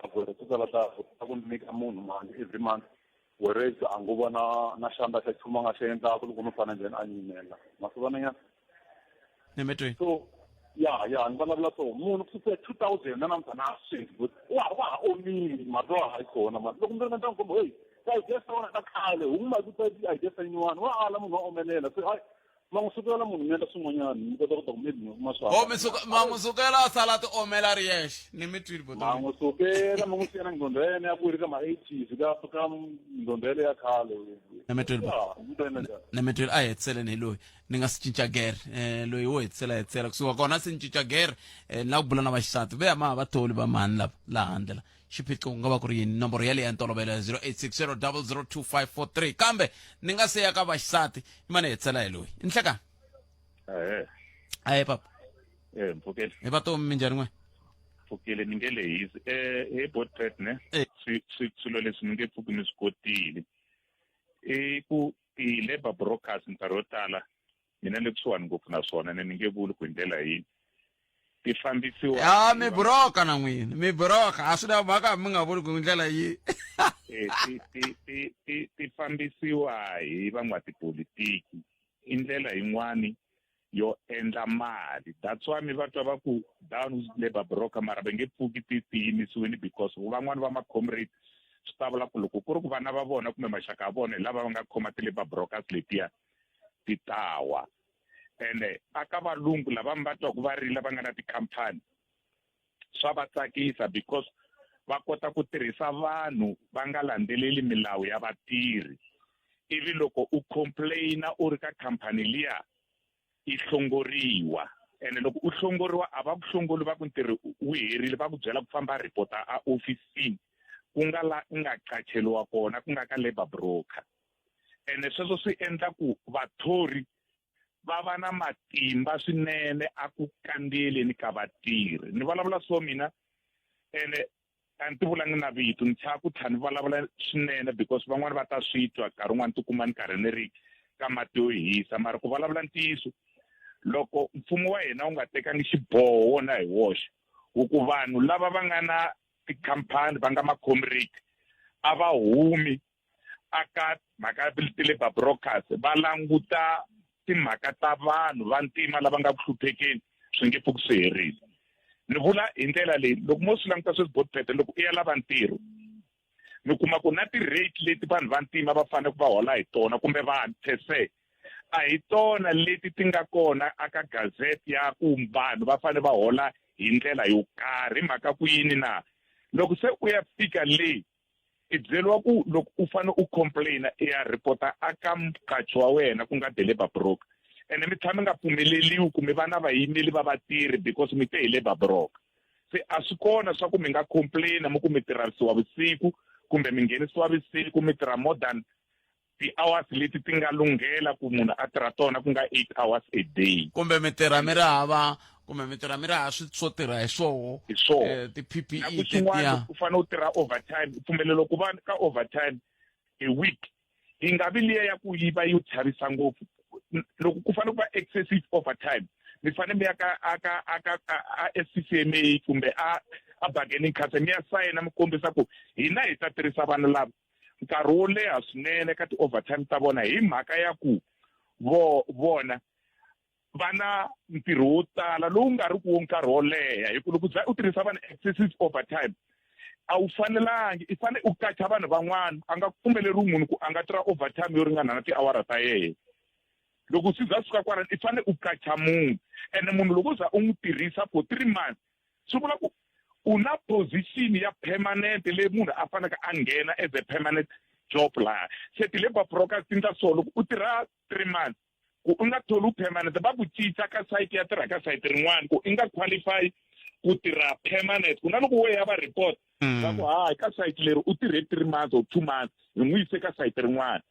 a ku swo tala ta ta ku nyika munhu mali every month whereas a ngo va na na xandla xa nchumu a nga xi endlaku loko no fana njhani a nyimela ma swi vona nyana nemetweni so ya ya ni vulavula so munhu ku sukela 2000 na namuntlha na sweswi but wa wa ha omile mati wa ha ri kona mati loko mi ri na ndyangu komba hey ka idea sa wona ka khale huma ku ta idea sa nyuwani wa ala munhu wa omelela so hayi ma n'wi sukela munhu mi endla swin'wanyana mi kota ku ta ku maybe mi kuma swa o mi suka ma n'wi sukela a sala ti omela ri yexe ni mi twile ma n'wi sukela ma n'wi siya na nqondo ya yena ya ku ri ka ma 80s ka ka nqondo yale ya khale ni mi twile ni mi twile a hi hetiseleni hi loyi ni nga si cinca gere um loyi wo hetisela hetisela kusuka kona se ni cinca gere um ni lava ku bula na vaxisati ve ya ma vatholi va mhani lava laha handle la xiphiqo ku nga va ku ri yini nomboro yaleyo ya ntolovelo ya 0860 002543 kambe ni nga se ya ka vaxisati ni mane hetisela hi loyi i nhlekani ehe aye papa eh mpfukele hi vatomi minjhani n'we pfukile ni nge lehisi eh he botret ne swilo leswi ni nge pfuki ni swi kotile i ku ti-labor brokers minkarhi yo tala mina le kusuhani ngopfu na swona ene ni nge vuli ku hi ndlela yini ti fambisiwa ya mi broka na n'wina mi broka a swi na mhaka mi nga vuli ku hi ndlela yi eh, ti ti ti ti ti fambisiwa hi van'watipolitiki i ndlela yin'wani yo endla mali that's why mi va twa va ku down with labor broker mara va nge pfuki ti ti yimisiwini because van'wani va ma-comrade swi ta vula ku loko ku ri ku vana va vona kumbe maxaka ya vona hi lava va nga khoma ti-labor brokers letiya ti ta wa ene aka valungu lava mi va twaku va rila va nga na tikhampani swa va tsakisa because va kota ku tirhisa vanhu va nga landzeleli milawu ya vatirhi ivi loko u complaina u ri ka khampani liya i hlongoriwa ene loko u hlongoriwa a va ku hlongoli va ku ntirho wu herile va ku byela ku famba report-a a ofisini ku nga la u nga qacheliwa kona ku nga ka labor broker ene sweswo swi endla ku vathori va va na matimba swinene a ku kandziyeleni ka vatirhi ni vulavula so mina ene a ni ti vulangi na vito ni chava ku tlha ni vulavula swinene because van'wani va ta swi twa nkarhi wun'wani tikuma ni karhi ni ri ka mati yo hisa mara ku vulavula ntiyiso loko mfumo wa hina wu nga tekangi xiboho wona hi woxe wu ku vanhu lava va nga na tikhampani va nga ma-comrade a va humi aka mhaka ya ti-labour brokers va languta timhaka ta vanhu va ntima lava nga ku hluphekeni swi nge pfuki swi herile ni vula hi ndlela leyi loko mo swi languta sweswi botpete loko u ya lava ntirho mi kuma ku na ti-rate leti vanhu va ntima va fanele ku va hola hi tona kumbe vanhu per se a hi tona leti ti nga kona aka gazette ya ku vanhu va fanele va hola hi ndlela yo karhi mhaka ku yini na Loko se u ya fika le i byeriwa ku loko u fanele u complaina i ya report-a a ka muqachi wa wena ku nga the labour broker ene mi tlhela mi nga pfumeleliwi ku mi va na vayimeli va vatirhi because mi te hi labour broker se a swi kona swa ku mi nga complaina mi ku mi tirhisiwa vusiku kumbe mi nghenisiwa vusiku mi tirha more than ti-hours leti ti nga lunghela ku munhu a tirha tona ku nga 8 hours a day kumbe mi tirha mi ri hava kumbe mi tirha mi ri hava swi swo tirha hi swoho hi swoho eh, ti-PPE na ku xin'wana u fanele u tirha overtime u pfumelelo ku va ka overtime a week yi nga vi liya ya ku yi va yi chavisa ngopfu loko ku fanele ku va excessive overtime mi fanele mi ya ka a ka a ka a SCCMA kumbe a a bargaining council mi ya sayina mi kombisa ku hina hi ta tirhisa vanhu lava nkarhi wo leha swinene ka ti-overtime ta vona hi mhaka ya ku vo vona va na ntirho wo tala lowu nga ri ku wo nkarhi wo leha hi ku loko u tirhisa vanhu excessive overtime a wu fanelangi i fanele u kacha vanhu van'wana a nga pfumeleriwi munhu ku a nga tirha overtime yo ringana na tiawara ta yena loko swi za suka kwalano i fanele u kacha munhu ene munhu loko u za u n'wi tirhisa for three months swi vula ku u na position ya permanent leyi munhu a faneleke a nghena as a permanent job laha se ti-labor brokers ti ndla so loko u tirha three months ku u nga tholi permanent va ku cinca ka site ya tirha ka site rin'wana ku i nga qualify ku tirha permanent ku na loko wo ya va report va ku hayi ka site leri u tirhe three months or two months hi n'wi yise ka site rin'wana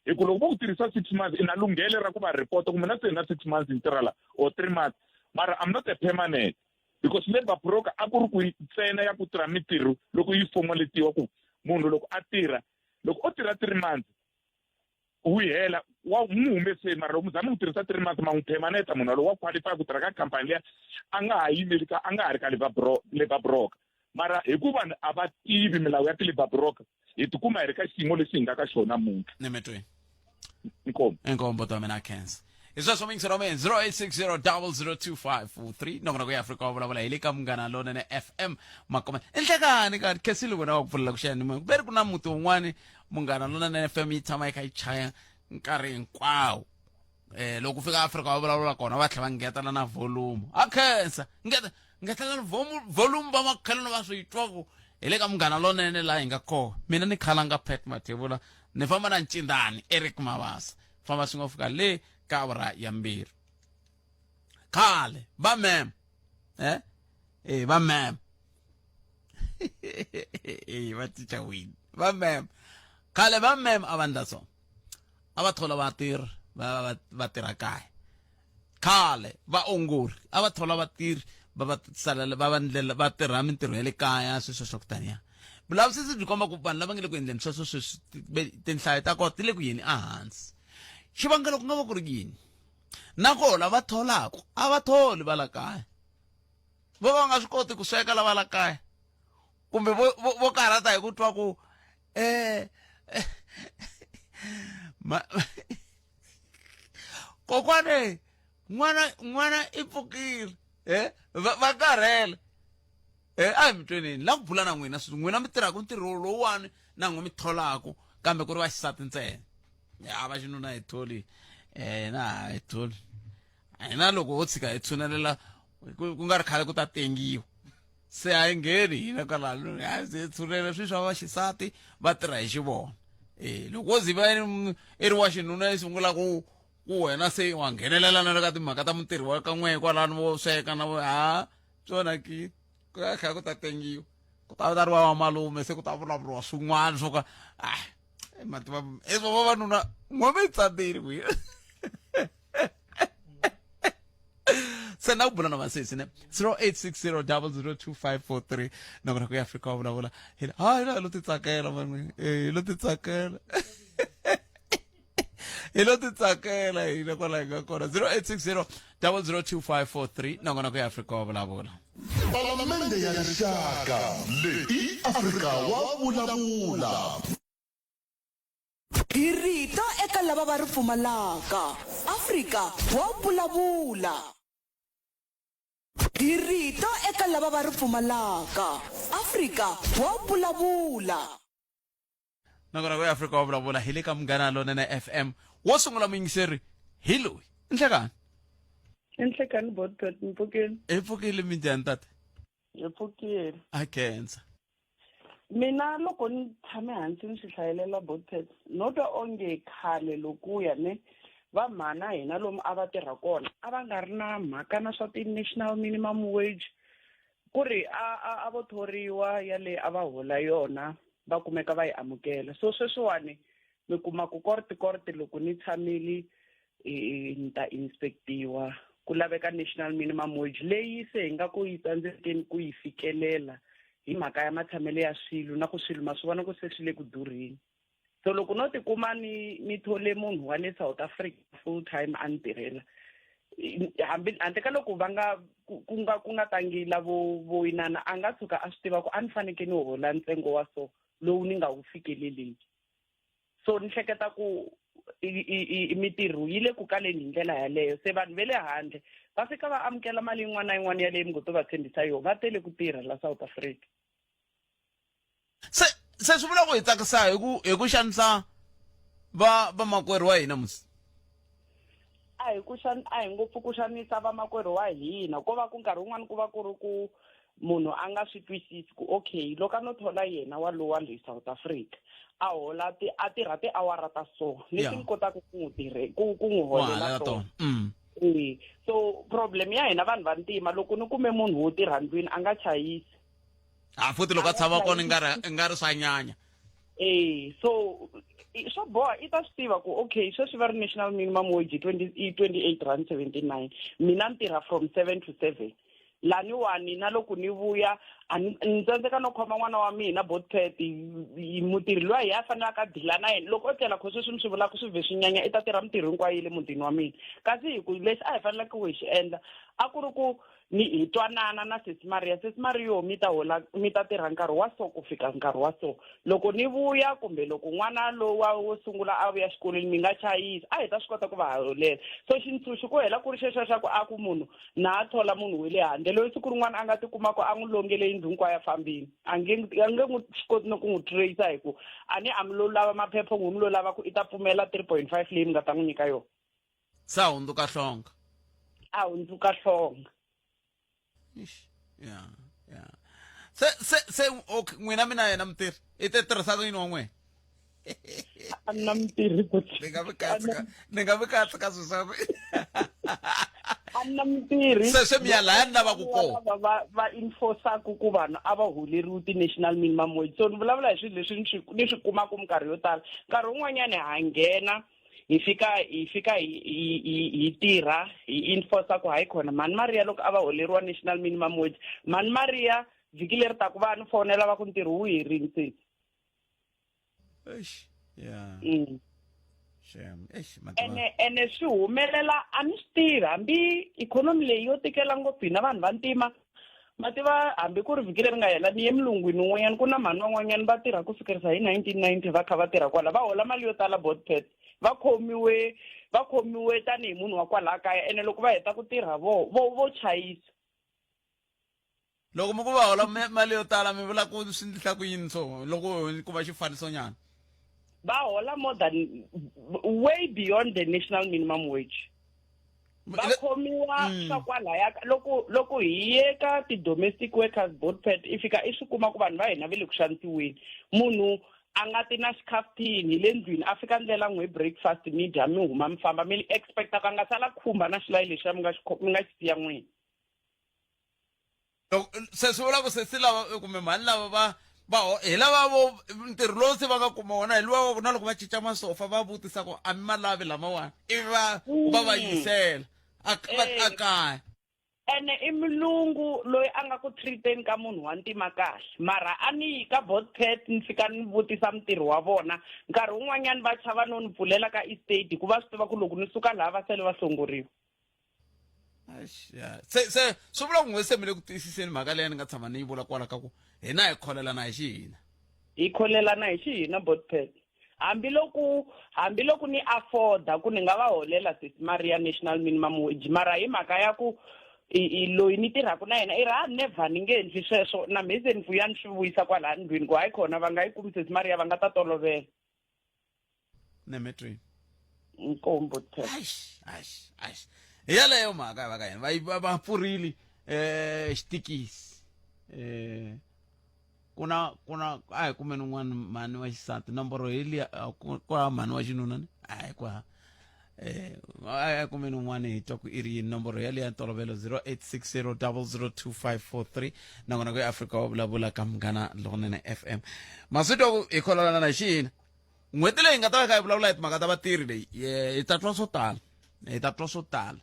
hi ku loko vo ku tirhisa six months i na lunghelo ra ku va report ku mina se na six months ni tirha la or three months mara I'm not a permanent because labor broker a ku ri ku ntsena ya ku tirha mintirho loko yi fomoletiwa ku munhu loko a tirha loko o tirha three months wu hela wa n'wi humeseni mara loko mi zama n'wi tirhisa three months ma n'wi permanenta munhu walowo wa qualify ku tirha ka khampani liya a nga ha yimeli ka a nga ha ri ka labor bro labor broker mara hi ku vanhu a va tivi milawu ya ti-labor broker hi tikuma hi ri ka xiyimo lexi hi nga ka xona namuntlha ni mi twini inkomu inkomu buti wa mina khensa hi sweswo muyingiseri wa mina 0860 002543 nongonoko ya afrika wa vulavula hi le ka munghana lonene fm makoma i nhlekani ka khensile wena wa ku pfulela ku xiyanimoya ku ve ri ku na muti wun'wani munghana lonene fm yi tshama yi kha yi chaya nkarhi hinkwawo eh loko fika Afrika va vulavula kona va tlhela va ngetela na volume a khensa ngeta ngetela volume va makhelwani va swi twa ku hi le ka munghana lonene laha hi nga kona mina ni khalanga Pat Mathebula ni famba na ncindani Eric Mabasa famba swi nga fika le ka awara ya mbirhi khale va mem eh eh va mem eh va cinca wini va mem khale va mem a va ndla so a va thola vatirhi va va va tirha kaya khale vaongori a va thola vatirhi va va salela va va ndlela va tirha mintirho ya le kaya sweswo swa ku taniya vulavisisi byi komba ku vanhu lava nga le ku endleni sweswo sweswi tinhlayo ta kona ti le ku yeni ehansi xivangelo ku nga va ku ri yini nakona va tholaka a va tholi va la kaya vo va nga swi koti ku sweka lava la kaya kumbe vo vo vo karhata hi ku twa ku eh ma kokwane n'wana n'wana i pfukile eh va va karhele eh a hi mi tweneni la ku bula na n'wina sweswi n'wina mi tirhaka ntirho lowuwani na n'we mi tholaku kambe ku ri vaxisati ntsena ya va xinuna hi tholi eh na hi tholi hina loko ho tshika hi tshunelela ku nga ri khale ku ta tengiwa se a yi ngheni hina kwalano a se tshunela swi swa vaxisati va tirha hi xivona e loko wo ziva i ri wa xinuna yi sungula ku ku wena se wa nghenelela na le ka timhaka ta mutirhi wa ka n'we kwalano vo sweka na vo ha swona ki ku ya kha ku ta tengiwa ku ta ta ri wa malume se ku ta vulavuriwa swin'wana swo ka ah mativa i swa vavanuna n'we mi tsandzile n'wina se na ku bula na vasesi ne 0860002543 nakona ku ya Afrika wa vulavula hi hayi la lo titsakela van'wini eh hi lo titsakela hi lo titsakela hina kwala hi nga kona 0860 002543 nakona ku ya Afrika wa vulavula Palamende ya Rixaka leyi i Afrika wa vulavula. Hi rito eka lava va ri pfumalaka. Afrika wa vulavula. Hi rito eka lava va ri pfumalaka. Afrika wa vulavula. Nakona ku Afrika wa vulavula hi le ka Munghana Lonene FM. Wo sungula muyingiseri hi loyi. Nhlekani. Nhlekani Botbet, mi pfukile? Hi pfukile minjhani tata? Hi pfukile. A khensa. Mina loko ni tshame hansi ni swi hlayelela Botpet no twa onge khale lokuya ne va mhana hina lomu a va tirha kona a va nga ri na mhaka na swa ti-national minimum wage ku ri a a a vo thoriwa yaleyi a va hola yona va kumeka va yi amukela so sweswiwani mi kuma ku korti korti loko ni tshamile ni ta inspectiwa ku laveka national minimum wage leyi se hi nga ku yi tsandzekeni ku yi fikelela hi mhaka ya matshamelo ya swilo na ku swilo ma swi vona ku se swi le ku durheni so loko no tikuma ni ni thole munhu wa le South Africa full time a ni tirhela hambi handle ka loko va nga ku nga ku nga tangi lavo vo inana a nga tshuka a swi tiva ku a ni fanekele ni hola ntsengo wa so lowu ni nga wu fikeleleki so ni hleketa ku mitirho yi le ku kaleni hi ndlela yaleyo se vanhu ve le handle va fika va amukela mali yin'wana na yin'wana yaleyi mi ngo to va tshembisa yona va tele ku tirha la South Africa se se swi vula ku hi tsakisa hi ku hi ku xanisa va vamakwerhu wa hina musi a hi ku xan a hi ngopfu ku xanisa vamakwerhu wa hina ko va ku nkarhi wun'wani ku va ku ri ku munhu a nga swi twisisi ku okay loko a no thola yena walowa le South Africa a hola ti a tirha tiawara ta so leti ni kotaka ku n'wi tirhe ku ku n'wi holela tona e so problem ya hina vanhu vantima loko ni kume munhu wo tirha ndlwini a nga chayisi a futhi loko a tshama kona i nga ri i nga ri swa nyanya e so swa boha i ta swi tiva ku okay sweswi va ri national minimum wage i i 28 rand 79 mina ni tirha from 7 to 7 laniwani na loko ni vuya a ni ni tsandzeka no khoma n'wana wa mina botpet mutirhi luya hi a fanelaka a dila na yena loko o tlela kho sweswi ni swi vulaka swi vhe swi nyanya i ta tirha mintirho hinkwayo ya le mutini wa mina kasi hi ku lexi a hi faneleke ku hi xi endla a ku ri ku ni hi twanana na sesi Mariya sesi Mariyo mi ta hola mi ta tirha nkarhi wa so ku fika nkarhi wa so loko ni vuya kumbe loko n'wana lowa wo sungula a vuya xikolweni mi nga chayisi a hi ta swi kota ku va holela so xintshunxo ku hela ku ri xexo xa ku a ku munhu na a thola munhu wa le handle loyi siku rin'wana a nga tikuma ku a n'wi longele yindlu hinkwayo a fambini a nge a nge n'wi swi koti no ku n'wi tracer hi ku a ni a mi lo lava maphepha n'wi mi lo lava ku i ta pfumela 3.5 leyi mi nga ta n'wi nyika yona se a hundzuka hlonga a hundzuka hlonga Eish, ya ya se se se okay n'wina mi na yena mutirhi i te tirhisa yini wa n'wina a ni na mutirhi ni nga mi katsi ka ni nga mi katsi ka swilo swa a ni na mutirhi se se mi ya laya ni lavaku kona va va va enforceaku ku vanhu a va holeriwi ti-national minimum wage so ni vulavula hi swilo leswi ni swi ni swi kumaka minkarhi yo tala nkarhi wun'wanyani ha nghena hi fika hi fika hi hi hi tirha hi enforce ku hayi khona mhani Maria loko a va holeriwa national minimum wage mhani Maria vhiki leri taku va ni fonela va ku ntirho wu herini sesi eish yeah Shame. Eish, ene ene swi humelela a ni swi tivi hambi ikhonomi leyi yo tikela ngopfu hina vanhu vantima ma tiva hambi ku ri vhiki leri nga hela ni ye mulungwini un'wanyana ku na mhani van'wanyana va tirha ku sukerisa hi 1990 va kha va tirha kwala va hola mali yo tala botpet va khomiwe va khomiwe tanihi munhu wa kwalaha kaya ene loko va heta ku tirha vo vo vo chayisa loko mi ku va hola mali yo tala mi vula ku swi ndlisa ku yini so loko ku va xifanisonyana va hola more than way beyond the national minimum wage va khomiwa mm. swa kwalaya loko loko hi ye ka ti-domestic workers board pad i fika i swi kuma ku vanhu va hina va le ku xanisiweni munhu a nga ti na xikhaftini hi le ndlwini a fika ndlela n'we breakfast mi dya mi huma mi famba mi expecta ku a nga sala khumba na xilayi lexiya mi nga xi mi nga xi siya n'wini se swi vula ku sesi lava kumbe mhani lava va va hi lava vo ntirho lowu se va nga kuma wona hi luwa wa ku na loko va cinca masofa va vutisa ku a mi ma lavi lamawani ivi va va va yisela a a kaya ene i mulungu loyi a nga ku treateni ka munhu wa ntima kahle mara a ni yi ka botpet ni fika ni vutisa mutirhi wa vona nkarhi wun'wanyani va chava no ni pfulela ka estate hikuva swi tiva ku loko ni suka laha va sele va hlongoriwa se se swi vula ku n'we se mi le ku tiyisiseni mhaka leyi ni nga tshama ni yi vula kwala ka ku hina hi kholelana hi xihina hi kholelana hi xihina botpet hambiloko hambiloko ni afforda ku ni nga va holela sesi Maria national minimum wage mara hi mhaka ya ku i loyi ni tirhaka na yena i ri a never ni nge endli sweswo na mhe se ni vuya ni swi vuyisa kwalaha ndlwini ku hayi khona va nga yi kumi sesi Maria va nga ta tolovela nemetrini nkombo eish eish eish hi yaleyo mhaka va ka hina va va pfurile eh xitikisi eh Ku na ku na a hi kumeni un'wana mhani wa xisati nomboro hi liya ku hava mhani wa xinuna ni a hi ku hava eh a hi kumeni un'wana hi twa ku i ri yini nomboro yaliya ntolovelo 0860 002543 nakona ku eAfrika wa vulavula ka Munghana Lonene FM maswi twa ku hi khololana na xina n'hweti leyi nga ta va kha hi vulavula hi timhaka ta vatirhi leyi hi ta twa swo tala hi ta twa swo tala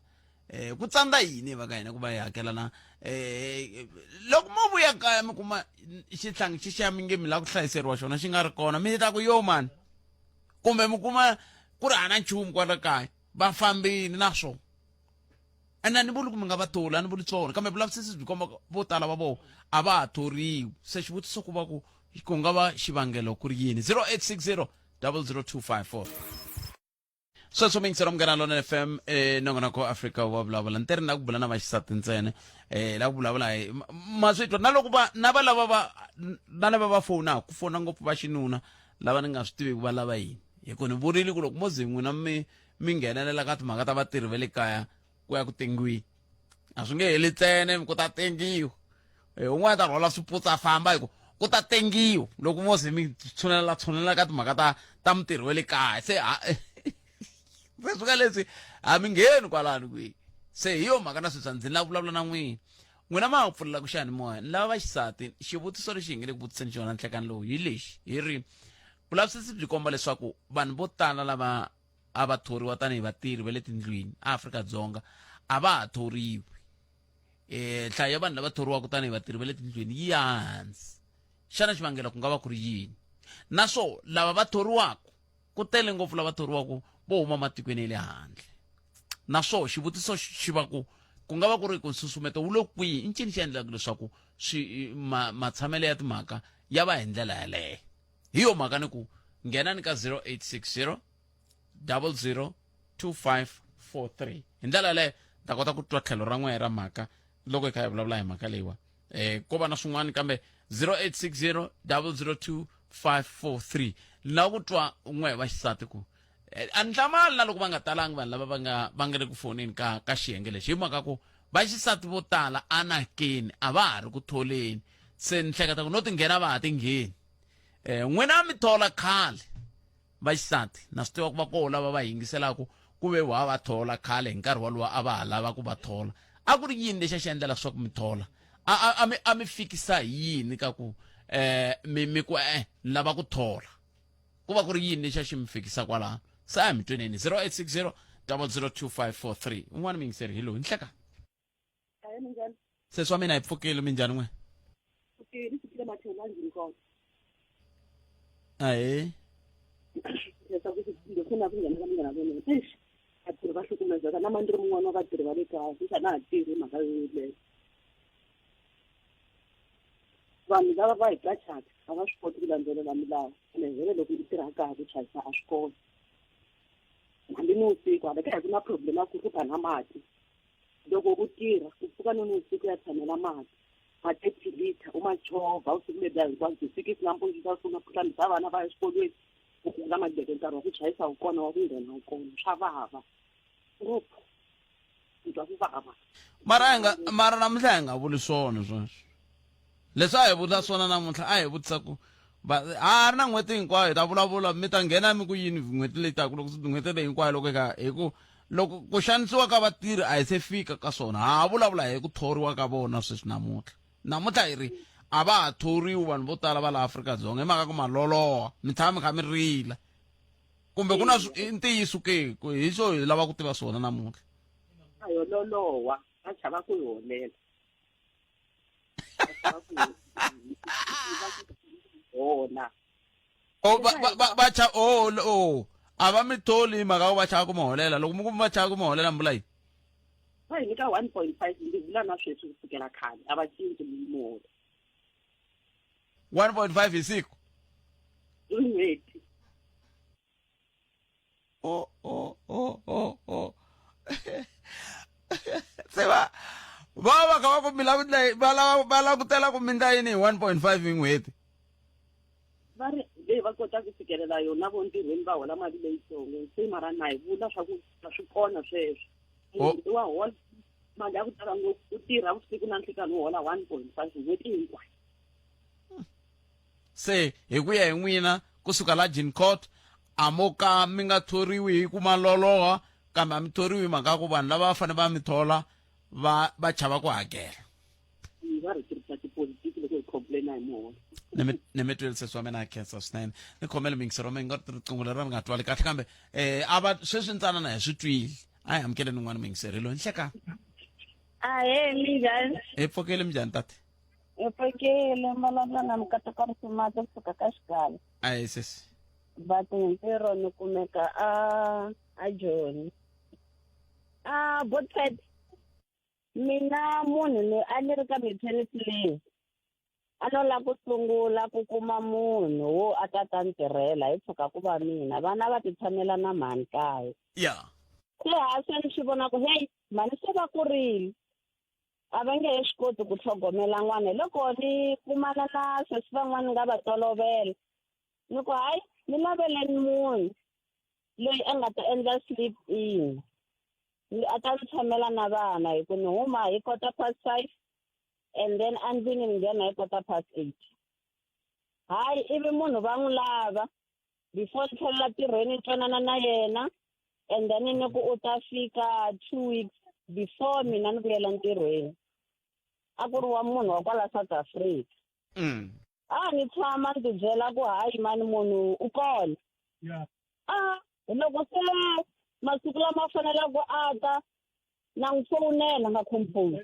eh ku tsandza yini va ka hina ku va hi hakelana eh loko mo vuya kaya mi kuma xihlangi xi xa mi nge mi lava ku hlayiseriwa xona xi nga ri kona mi ta ku yo mani kumbe mi kuma ku ri hana nchumu kwala kaya va fambile na swona ene a ni vuli ku mi nga va tholi a ni vuli swona kambe vulavisisi byi komba vo tala va vona a va ha thoriwi se xivutiso ku va ku ku nga va xivangelo ku ri yini 0860 00254 sweswo mi yingisela Munghana Lonene FM eh nongonoko Afrika wa vulavula ni teri na ku bula na vaxisati ntsena eh la ku vulavula hi ma swi twa na loko va na va lava va na lava va fowunaka ku fona ngopfu va xinuna lava ni nga swi tiviku va lava yini hi ku ni vurile ku loko mo ze n'wina mi mi nghenelela ka timhaka ta vatirhi va le kaya ku ya ku tengiweni a swi nge heli ntsena mi ku ta tengiwa eh, un'wana ta rhwala swiputsa a famba hi ku ku ta tengiwa loko mo ze mi tshunelela tshunelela ka timhaka ta ta mutirhi wa le kaya se se swi ka leswi a mi ngheni kwalano kwihi se hi yo mhaka na sweswi a ndzi lava vulavula na n'wina n'wina ma ha pfulela ku xiyanimoya ni lava vaxisati xivutiso lexi hi nge le ku vutiseni xona nhlekani lowu hi lexi hi ri vulavisisi byi komba leswaku vanhu vo tala lava a va thoriwa tanihi vatirhi va le tindlwini eAfrika-Dzonga a va ha thoriwi eh nhlayo ya vanhu lava thoriwaka tanihi vatirhi va le tindlwini yi ya hansi xana xivangelo ku nga va ku ri yini naswo lava va thoriwaka ku tele ngopfu lava thoriwaka vo huma matikweni ya le handle naswo xivutiso xi va ku ku nga va ku ri ku nsusumeto wu le kwihi i ncini xi endlaka leswaku swi matshamelo ya timhaka ya va hi ndlela yaleyo hi yo mhaka ni ku nghenani ka 0860 00 2543 hi ndlela yaleyo ta kota ku twa tlhelo ra n'wehe ra mhaka loko hi kha hi vulavula hi mhaka leyiwa eh ko va na swin'wana kambe 0860 002 543 na ku twa n'wehe va xisati ku eh, a ni hlamali na loko va nga talangi vanhu lava va nga va nga le ku foneni ka ka xiyenge lexi hi mhaka ku vaxisati vo tala anakeni a va ha ri ku tholeni se ni hleketa ku no ti nghena va ha ti ngheni um n'wina mi thola khale vaxisati na swi tiva ku va koho lava va yingiselaka ku ve wa va thola khale hi nkarhi walowo a va ha lava ku va thola a ku ri yini lexi a xi endla leswaku mi thola a a a mi a mi fikisa hi yini ka ku eh mi mi ku eh ni lava ku thola ku va ku ri yini lexi a xi mi fikisa kwalano se a hi mi tweneni 0860 002543 un'wana miyingiseri hi loyi nhleka Ahee, minjhani? Sesi wa mina hi pfukile minjhani n'we? Pfukile, ni pfukile mathelo a ndlwini kona. Ahee. Leswaku ndzi funa ku nghena ka munghana lonene. Eish, vatirhi va hlukumezeka na mani ri mun'wana wa vatirhi va le kaya sweswi a na ha tirhi hi mhaka yoleyo. Vanhu lava va hi qachaka a va swi koti ku landzelela milawu ene vhele loko i tirha kaya ku chayisa a swi kona. Hambi nivusiku hala kaya ku na problem ya ku hlupha na mati. Loko u tirha, u pfuka ni nivusiku u ya tshamela mati, ma 30 liter, u ma chovha vusiku lebyiya hinkwabyo, sikisi nampundzu u ta sungula ku hlambisa vana va ya exikolweni, u ku nga madeke nkarhi wa ku chayisa wu kona, wa ku nghena wu kona. Swa vava ngopfu, ni twa ku vava. Mara a hi nga mara namuntlha hi nga vuli swona sweswo. Leswi a hi vula swona namuntlha a hi vutisa ku va ha ri na n'hweti hinkwayo hi ta vulavula mi ta nghena mi ku yini n'hweti leyi taka loko n'hweti leyi hinkwayo loko hi kha hi ku loko ku xanisiwa ka vatirhi a hi se fika ka swona ha vulavula hi ku thoriwa ka vona sweswi namuntlha namuntlha hi ri a va ha thoriwi vanhu vo tala va la Afrika-Dzonga hi mhaka ku maloloha mi tshama mi kha mi rila kumbe ku na i ntiyiso ke ku hi swo hi lava ku tiva swona namuntlha a yo loloha va chava ku yi holela hola o va va va va cha o o a va mi tholi hi mhaka ku va chava ku mi holela loko mi ku va chava ku mi holela mi vula yini va hi nyika 1.5 ndzi vula na sweswi ku sukela khale a va cinci muholo 1.5 hi siku hi n'hweti o o o o o se va va va kha va ku mi lava va lava va langutela ku mi ndla yini hi 1.5 hi n'hweti va ri leyi va kota ku fikelela yona vo ntirhweni va hola mali leyitsongo se mara na hi vula swa ku a swi kona sweswo munhu wa hola mali ya ku tala ngopfu u tirha vusiku na nhlikani u hola 1.5 n'hweti hinkwayo. Se hi ku ya hi n'wina kusuka la Gin Court a mo ka mi nga thoriwi hi ku maloloha kambe a mi thoriwi hi mhaka ya ku vanhu lava va fanele va mi thola va va chava ku hakela. Va ri tirhisa tipolitiki loko hi complaina hi muholo. Ni mi ni mi twile sesi wa mina a khensa swinene. Ni khomele muyingiseri wa mina nga ri riqingho leri ri nga twali kahle kambe eh a va sweswi ntsanana hi swi twile. A hi amukeleni un'wana muyingiseri loyi nhlekani. Ahee, minjhani? Hi pfukile minjhani tate? Hi pfukile vulavula na Mukateko Risumati kusuka ka Xigala. Ahee sesi. But hi ntirho ni kumeka a a Joni. A Botpet mina munhu loyi a ni ri ka maternity leave a no lava ku sungula ku kuma munhu wo a ta ta ni tirhela hi tshuka ku va mina vana va ti tshamela na mhani kaya. Ya. Se ha se ni swi vona ku heyi mhani se va kurile a va nge he swi koti ku tlhogomela n'wana hi loko ni kumana na sesi van'wana ni nga va tolovela ni ku hayi ni laveleni munhu loyi a nga ta endla sleep in a ta ni tshamela na vana hi ku ni huma hi quarter past 5 and then endlwini ni nghena hi quarter past 8 hayi ivi munhu va n'wi lava before ni tlhelela tirhweni ni twanana na yena and then ni ku u ta fika 2 weeks before mina ni vuyela ntirhweni a ku ri wa munhu wa kwala South Africa a ni tshama ni tibyela ku hayi mani munhu u kona a loko se masiku lama faneleke a ta na n'wi fowunela nga khomi foni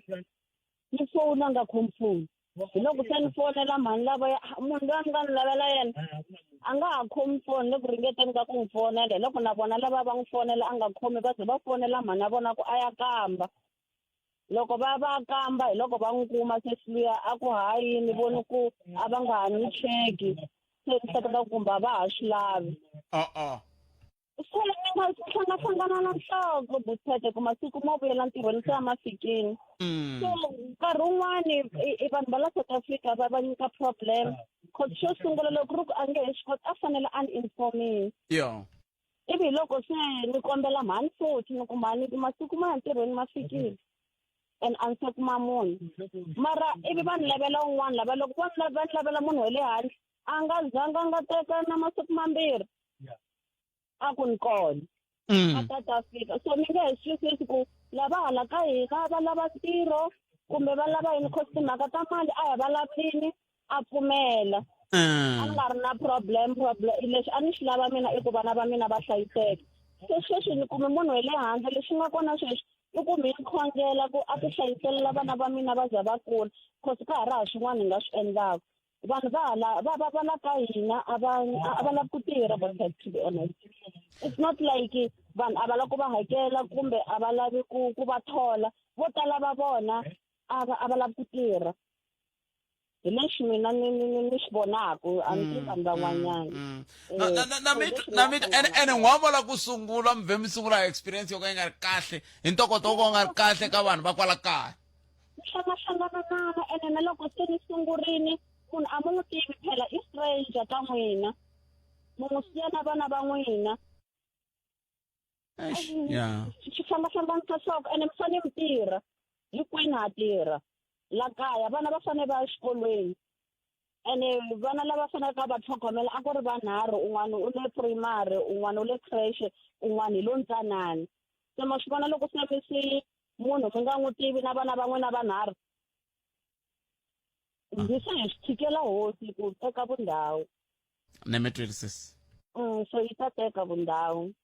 ni fowuna nga khomi foni hi loko se ni fonela mhani lava munhu loyi a ni nga ni lavela yena a nga ha khomi foni le ku ringeteni ka ku n'wi fonela hi loko na vona lava va n'wi fonela a nga khomi va ze va fonela mhani ya vona ku a ya kamba loko va va kamba hi loko va n'wi kuma sesi luya a ku hayi ni voni ku a va nga ha ni cheki se ni hleketa ku kumbe a va ha swi lavi uh-uh. Se ni nga hlanganahlangana na nhloko Butete ku masiku mo vuyela ntirhweni se a ma fikile. So nkarhi wun'wani i vanhu va la South Africa va va nyika problem cause xo sungula loko ku ri ku a nge he swi koti a fanele a ni informile. Yo. Ivi hi loko se ni kombela mhani futhi ni ku mhani masiku mo ya ntirhweni ma fikile and a ni se kuma munhu mara ivi va ni lavela un'wana lava loko va ni va ni lavela munhu wa le handle a nga zanga a nga teka na masiku mambirhi a ku ni kona a ta ta fika so mi nge he swi twisisi ku lava hala ka hina va lava ntirho kumbe va lava yini cause timhaka ta mali a hi vulavulini a pfumela a ni nga ri na problem problem lexi a ni xi lava mina i ku vana va mina va hlayiseka se sweswi ni kume munhu wa le handle lexi nga kona sweswi i ku mi ni khongela ku a ti hlayiselela vana va mina va za va kula cause ka ha ri ha swin'wana hi nga swi endlaka vanhu va hala va va va la ka hina a va a va lavi ku tirha but to be honest it's not like vanhu a va lavi ku va hakela kumbe a va lavi ku ku va thola vo tala va vona a va a va lavi ku tirha hi lexi mina ni ni ni ni xi vonaku a ni tivi vanhu van'wanyana Na na na na mi na mi ene ene n'wama la ku sungula mi vhe mi sungula experience yo ka yi nga ri kahle hi ntokoto wo ka wu nga ri kahle ka vanhu va kwala kaya. Hlangahlangananana ene na loko se ni sungurini munhu a mi n'wi tivi phela i stranger ka n'wina mi n'wi siya na vana va n'wina Yeah. swi hlangahlanganisa nhloko ene mi fanele mi tirha hinkwenu ha tirha la kaya vana va fanele va ya exikolweni ene vana lava faneleke va tlhogomela a ku ri vanharhu un'wana u le primary un'wana u le creche un'wana hi lo ntsanana se ma swi vona loko se mi si munhu mi nga n'wi tivi na vana va n'wina vanharhu ndzi se hi swi tshikela hosi ku teka vundhawu ni mi twile sesi so yi ta teka vundhawu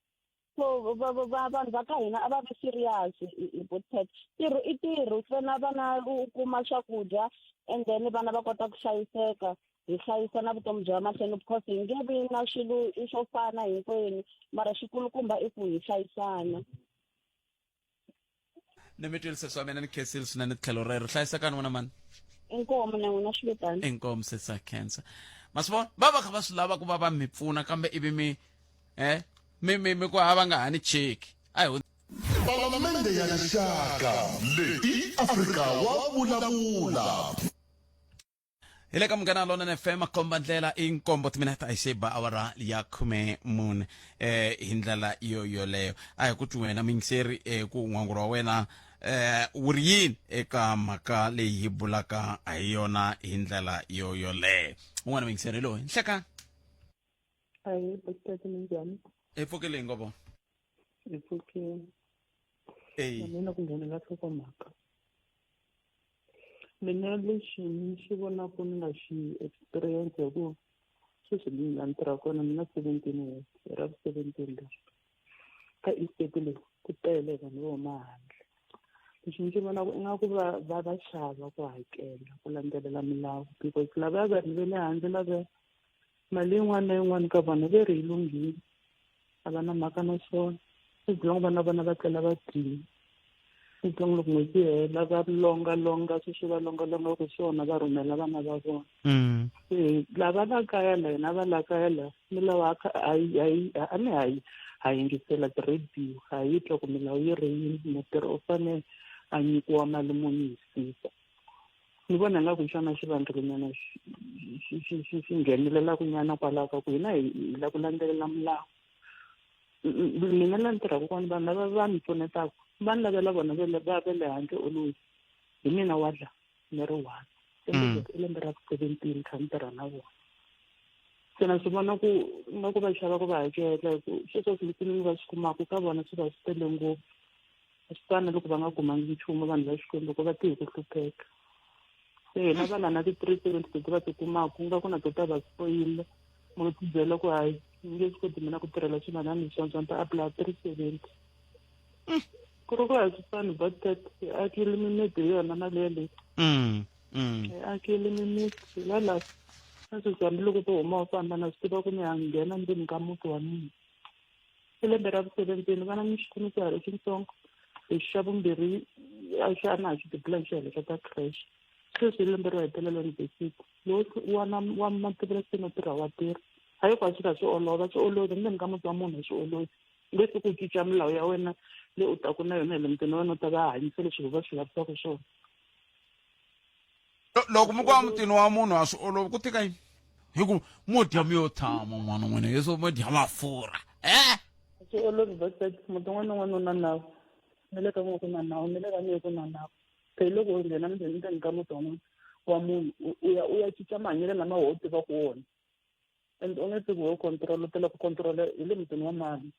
so vanhu va ka hina a va vi serious hi botet ntirho i ntirho ntsena vana u kuma swakudya and then vana va kota ku hlayiseka hi hlayisa na vutomi bya mahlweni because hi nge vi na swilo swo fana hinkwenu mara xikulukumba i ku hi hlayisana ni mi twile sesi wa mina ni khensile swinene tlhelo rero hlayisekani n'wana mani inkomu na n'wina swi vitani inkomu sesi a khensa ma swi vona va va kha va swi lava ku va va mi pfuna kambe ivi mi eh mi mi mi ku a va nga ha ni cheki a hi Palamende ya Rixaka leyi Afrika wa vulavula. Hi le ka Munghana Lonene FM komba ndlela i nkombo timinete a hi se ba awara ya 14 hi ndlela yo yoleyo a hi ku twi wena muyingiseri ku n'wangulo wa wena wu ri yini eka mhaka leyi hi bulaka hi yona hi ndlela yo yoleyo. Un'wana muyingiseri loyi nhlekani. Ahee, Bositati minjhani? Hi pfukile hi ngo vona. Hi pfukile. Eyi. Na mina ku nghenela nhlokomhaka. Mina lexi ni xi vonaka ni nga xi experience hi ku sweswi ni la ni tirhaka kona ni na 17 years, hi ra vu 17 leri. Ka estate leyi ku tele vanhu vo huma handle. Lexi ni xi vonaka ingaku va xava ku hakela ku landzelela milawu because lavaya vanhu ve le handle lavaya mali yin'wana na yin'wana ka vona ve ri yi lunghile a va na mhaka na swona as long vana vona va tlela va dyile as long loko n'hweti yi hela va longa longa sweswi va longa longa ku swona va rhumela vana va vona. Se lava la kaya la hina va la kaya la milawu a ni ha yingisela ti-radio ha yi twa ku milawu yi ri yini mutirhi u fanele a nyikiwa mali muni hi siku. Ni vona ingaku hi xona xivangelonyana xi nghenelelaka nyana kwalaho ka ku hina hi lava ku landzelela milawu. Mina la ni tirhaka kona vanhu lava va ni pfunetaka va ni lavela vona va ve le handle always hi mina wa la ni ri one. I lembe ra vu 17 kha ni tirha na vona. Se na swi vona ku ingaku va xava ku va hakela hi ku sweswo swilo leswi ni va swi kumaka ka vona swi va swi tele ngopfu. A swi fani na loko va nga kumangi nchumu vanhu va Xikwembu loko va te hi ku hlupheka. Se hina va na ti-370 leti va ti kumaka ku nga ku na to ta va spoyila munhu ti byela ku hayi ni nge swi koti mina ku tirhela swivanhani leswiya ni ta apply 370. Ku ri ku a swi fani but that hi akile mimiti hi yona mali yeleyo. Hi akile mimiti hi la la na sweswi hambiloko to huma u famba na swi tiva ku ni ya nghena ndzeni ka muti wa mina. I lembe ra vu 17 vana ni xikolo xa ha ri xitsongo lexi xa vumbirhi a xi a na ha xi dibula hi xi heleketa creche. Sweswi i lembe ro hetelela university lowu wa na wa mativula se no tirha wa tirha. Hayi ku a swi ka swi olova swi olovi ndzeni ka muti wa munhu a swi olovi. Nge se ku cinca milawu ya wena leyi u taku na yona hi le mutini wa wena u ta va hanyisa leswi va swi lavisaka swona. Loko mi ku emutini wa munhu a swi olovi ku tika yini? Hi ku mo dya mi yo tshama n'wana n'wina yesu mo dya mafurha e swi olovi vasati muti un'wana na un'wana u na nawu na le ka n'we ku na nawu na le ka mehe ku na nawu. Phela loko u nghena ndzeni ka muti wa munhu u ya u ya cinca mahanyelo lama wehe u tivaka wona. And u nge tivi wo control u tela ku control hi le mutini wa mani.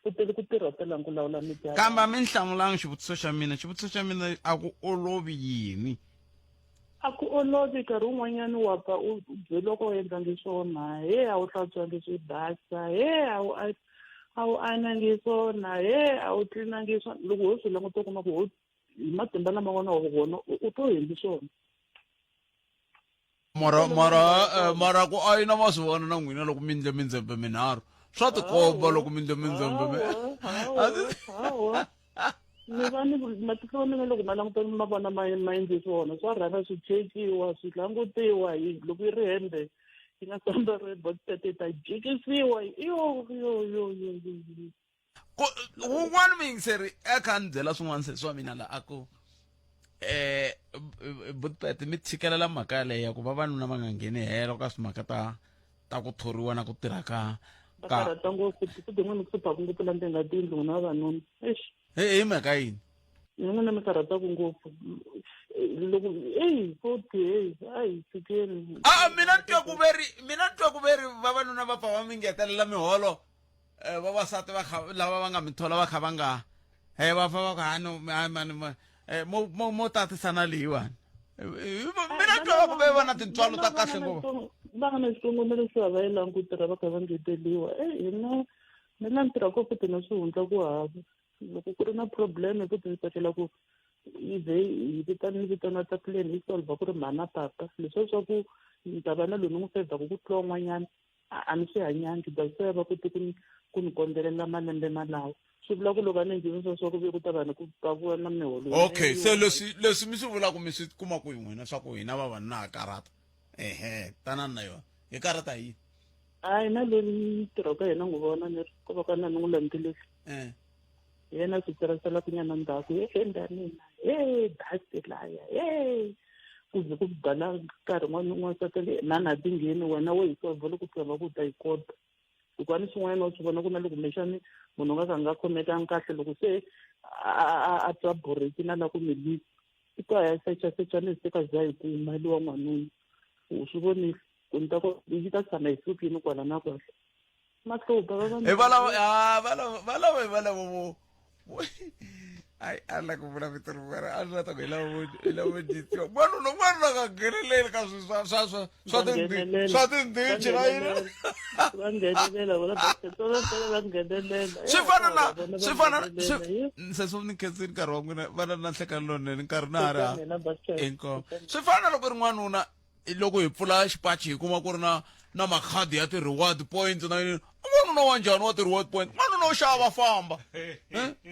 U tele ku tirha u telanga ku lawula miti ya Kambe a mi ni hlamulanga xivutiso xa mina. Xivutiso xa mina a ku olovi yini? A ku olovi nkarhi wun'wanyana wa pfa u byeriwa ku a wu endlangi swona, he a wu hlantswangi swi basa, he a wu a wu ayinangi swona, he a wu tlilinangi swona. Loko ho swi languta u kuma ku ho hi matimba lama nga na wona u to endli swona. Mara mara mara ku ayina ma swi vona na n'wina loko mi ndle mindzembe minharhu swa tikomba loko mi ndle mindzembe mi Hawa ni va ni matihlo ya mina loko ma languta ma vona ma ma endle swona swa rhanga swi chekiwa swi langutiwa hi loko yi ri hembe yi nga samba ri botete yi ta jikisiwa yo yo yo yo yo. Ku wun'wana muyingiseri a kha a ni byela swin'wana sesi wa mina la a ku Butpet mi tshikelela mhaka yaleyo ya ku vavanuna va nga ngheni helo ka timhaka ta ku thoriwa na ku tirha ka Va karhata ngopfu siku rin'wana ku hluphaku ngopfu la ndzeni ka tiyindlu n'wina vavanuna eish. Hi mhaka yini? Hi n'wina mi karhataka ngopfu loko eyi futhi heyi a hi tshikeni. A mina ni twa ku ve ri mina ni twa ku ve ri vavanuna va pfa va mi ngetelela miholo vavasati va kha lava va nga mi thola va kha va nga va fa va ku ha no mani mo mo mo tatisana leyiwani mina twa va ku ve va na tintswalo ta kahle ngopfu. Va nga na xikongomelo xo va yi languti tirha va kha va ngeteliwa e hina mina ni tirha ko futhi na swihundla ku hava loko ku ri na problem futhi ni tsakela ku yi ze hi vitana ni vitana tafuleni hi solver ku ri mhana papa leswiya swa ku ni ta va na loyi ni n'wi fevhaku ku tlula un'wanyana a ni swi hanyangi that's why va kote ku ni ku ni kondzelela malembe malawo swi vula ku loko a ni endlile sweswo swa ku ve ku ta va ni ku va ku va na miholo okay se leswi leswi mi swi vulaka mi swi kuma kwihi n'wina swa ku hina vavanuna ha karhata ehe tanani na yona hi karhata hi yini hayi na loyi ni tirhaka yena n'wi vona ni ri ko va ka na ni n'wi landzeleli hi yena swi tsalatsalaku nyana ndzhaku he ndanina he dasi laya he ku ze ku bala nkarhi n'wana n'wansati le na na ti ngheni wena wo yi solva loko tshemba ku u ta yi kota hikuva ni swin'wanyana wa swi vona ku na loko kumbexani munhu u nga ka nga khomekangi kahle loko se a twa boreki na la ku mi lwisa i to ya secha secha ni se ka za yi kuma lowa n'wanuna. U swi vonile ku ni ta ku yi ta tshama hi hluphini kwala na kwala. Mahlupha vavanuna. Hi valavo a valavo valavo hi valavo vo ai a la ku vula vito rin'wana a ni la ta ku hi lava vo hi lava vo dyisiwa n'wanuna n'wanuna nga ngheneleli ka swi swa swa swa swa Va nghenelela. swa tindhichi Va na yini nghenelela. Va nghenelela vona va fela va nghenelela. swi fana na Vona va swi fana nghenelela. swi se swi ni khensini nkarhi wa n'wina vana na nhlekani lonene nkarhi na ha ri Eka mina, Buster. inkomu swi fana na loko ri n'wanuna loko hi pfula xipachi hi kuma ku ri na na makhadi ya ti-reward points na yini n'wanuna wa njhani wa ti-reward point n'wanuna u xava famba Eh?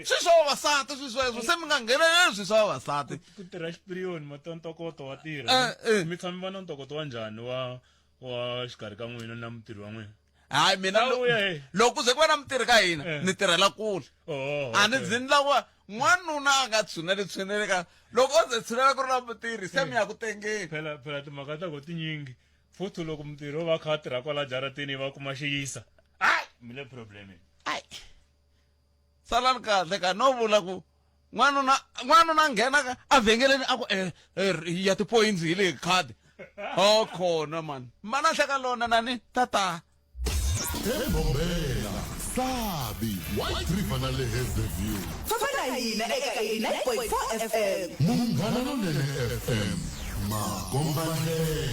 swi swa vavasati swi sweswo se mi nga ngheneleli swi swa vavasati ku tirha xipiriyoni mata ntokoto wa tirha Eh, mi tshame va na ntokoto wa njhani wa wa xikarhi ka n'wina na mutirhi wa n'wina hayi mina Ah, uya, eh. loko ku ze ku va na mutirhi ka hina Eh. ni tirhela kule Oh, a ni okay. byi ni lava n'wanuna a nga tshuneli tshuneli ka loko o ze tshunela ku ri na mutirhi se mi ya ku tengeni phela phela timhaka ta ko tinyingi futhi loko mutirhi o va kha a tirha kwala jaratini va kuma xiyisa ai mi le problemeni salani kahle ka no vula ku n'wanuna n'wanuna a nghena ka evhengeleni a ku eh, eh, ya tipoyintsi hi le khadi o khona mani mana hleka lona nani tata Embombela, Sabi, White River na le Hazyview. Famba na hina eka 89.4 FM. Munghana Lonene FM, makombandlela.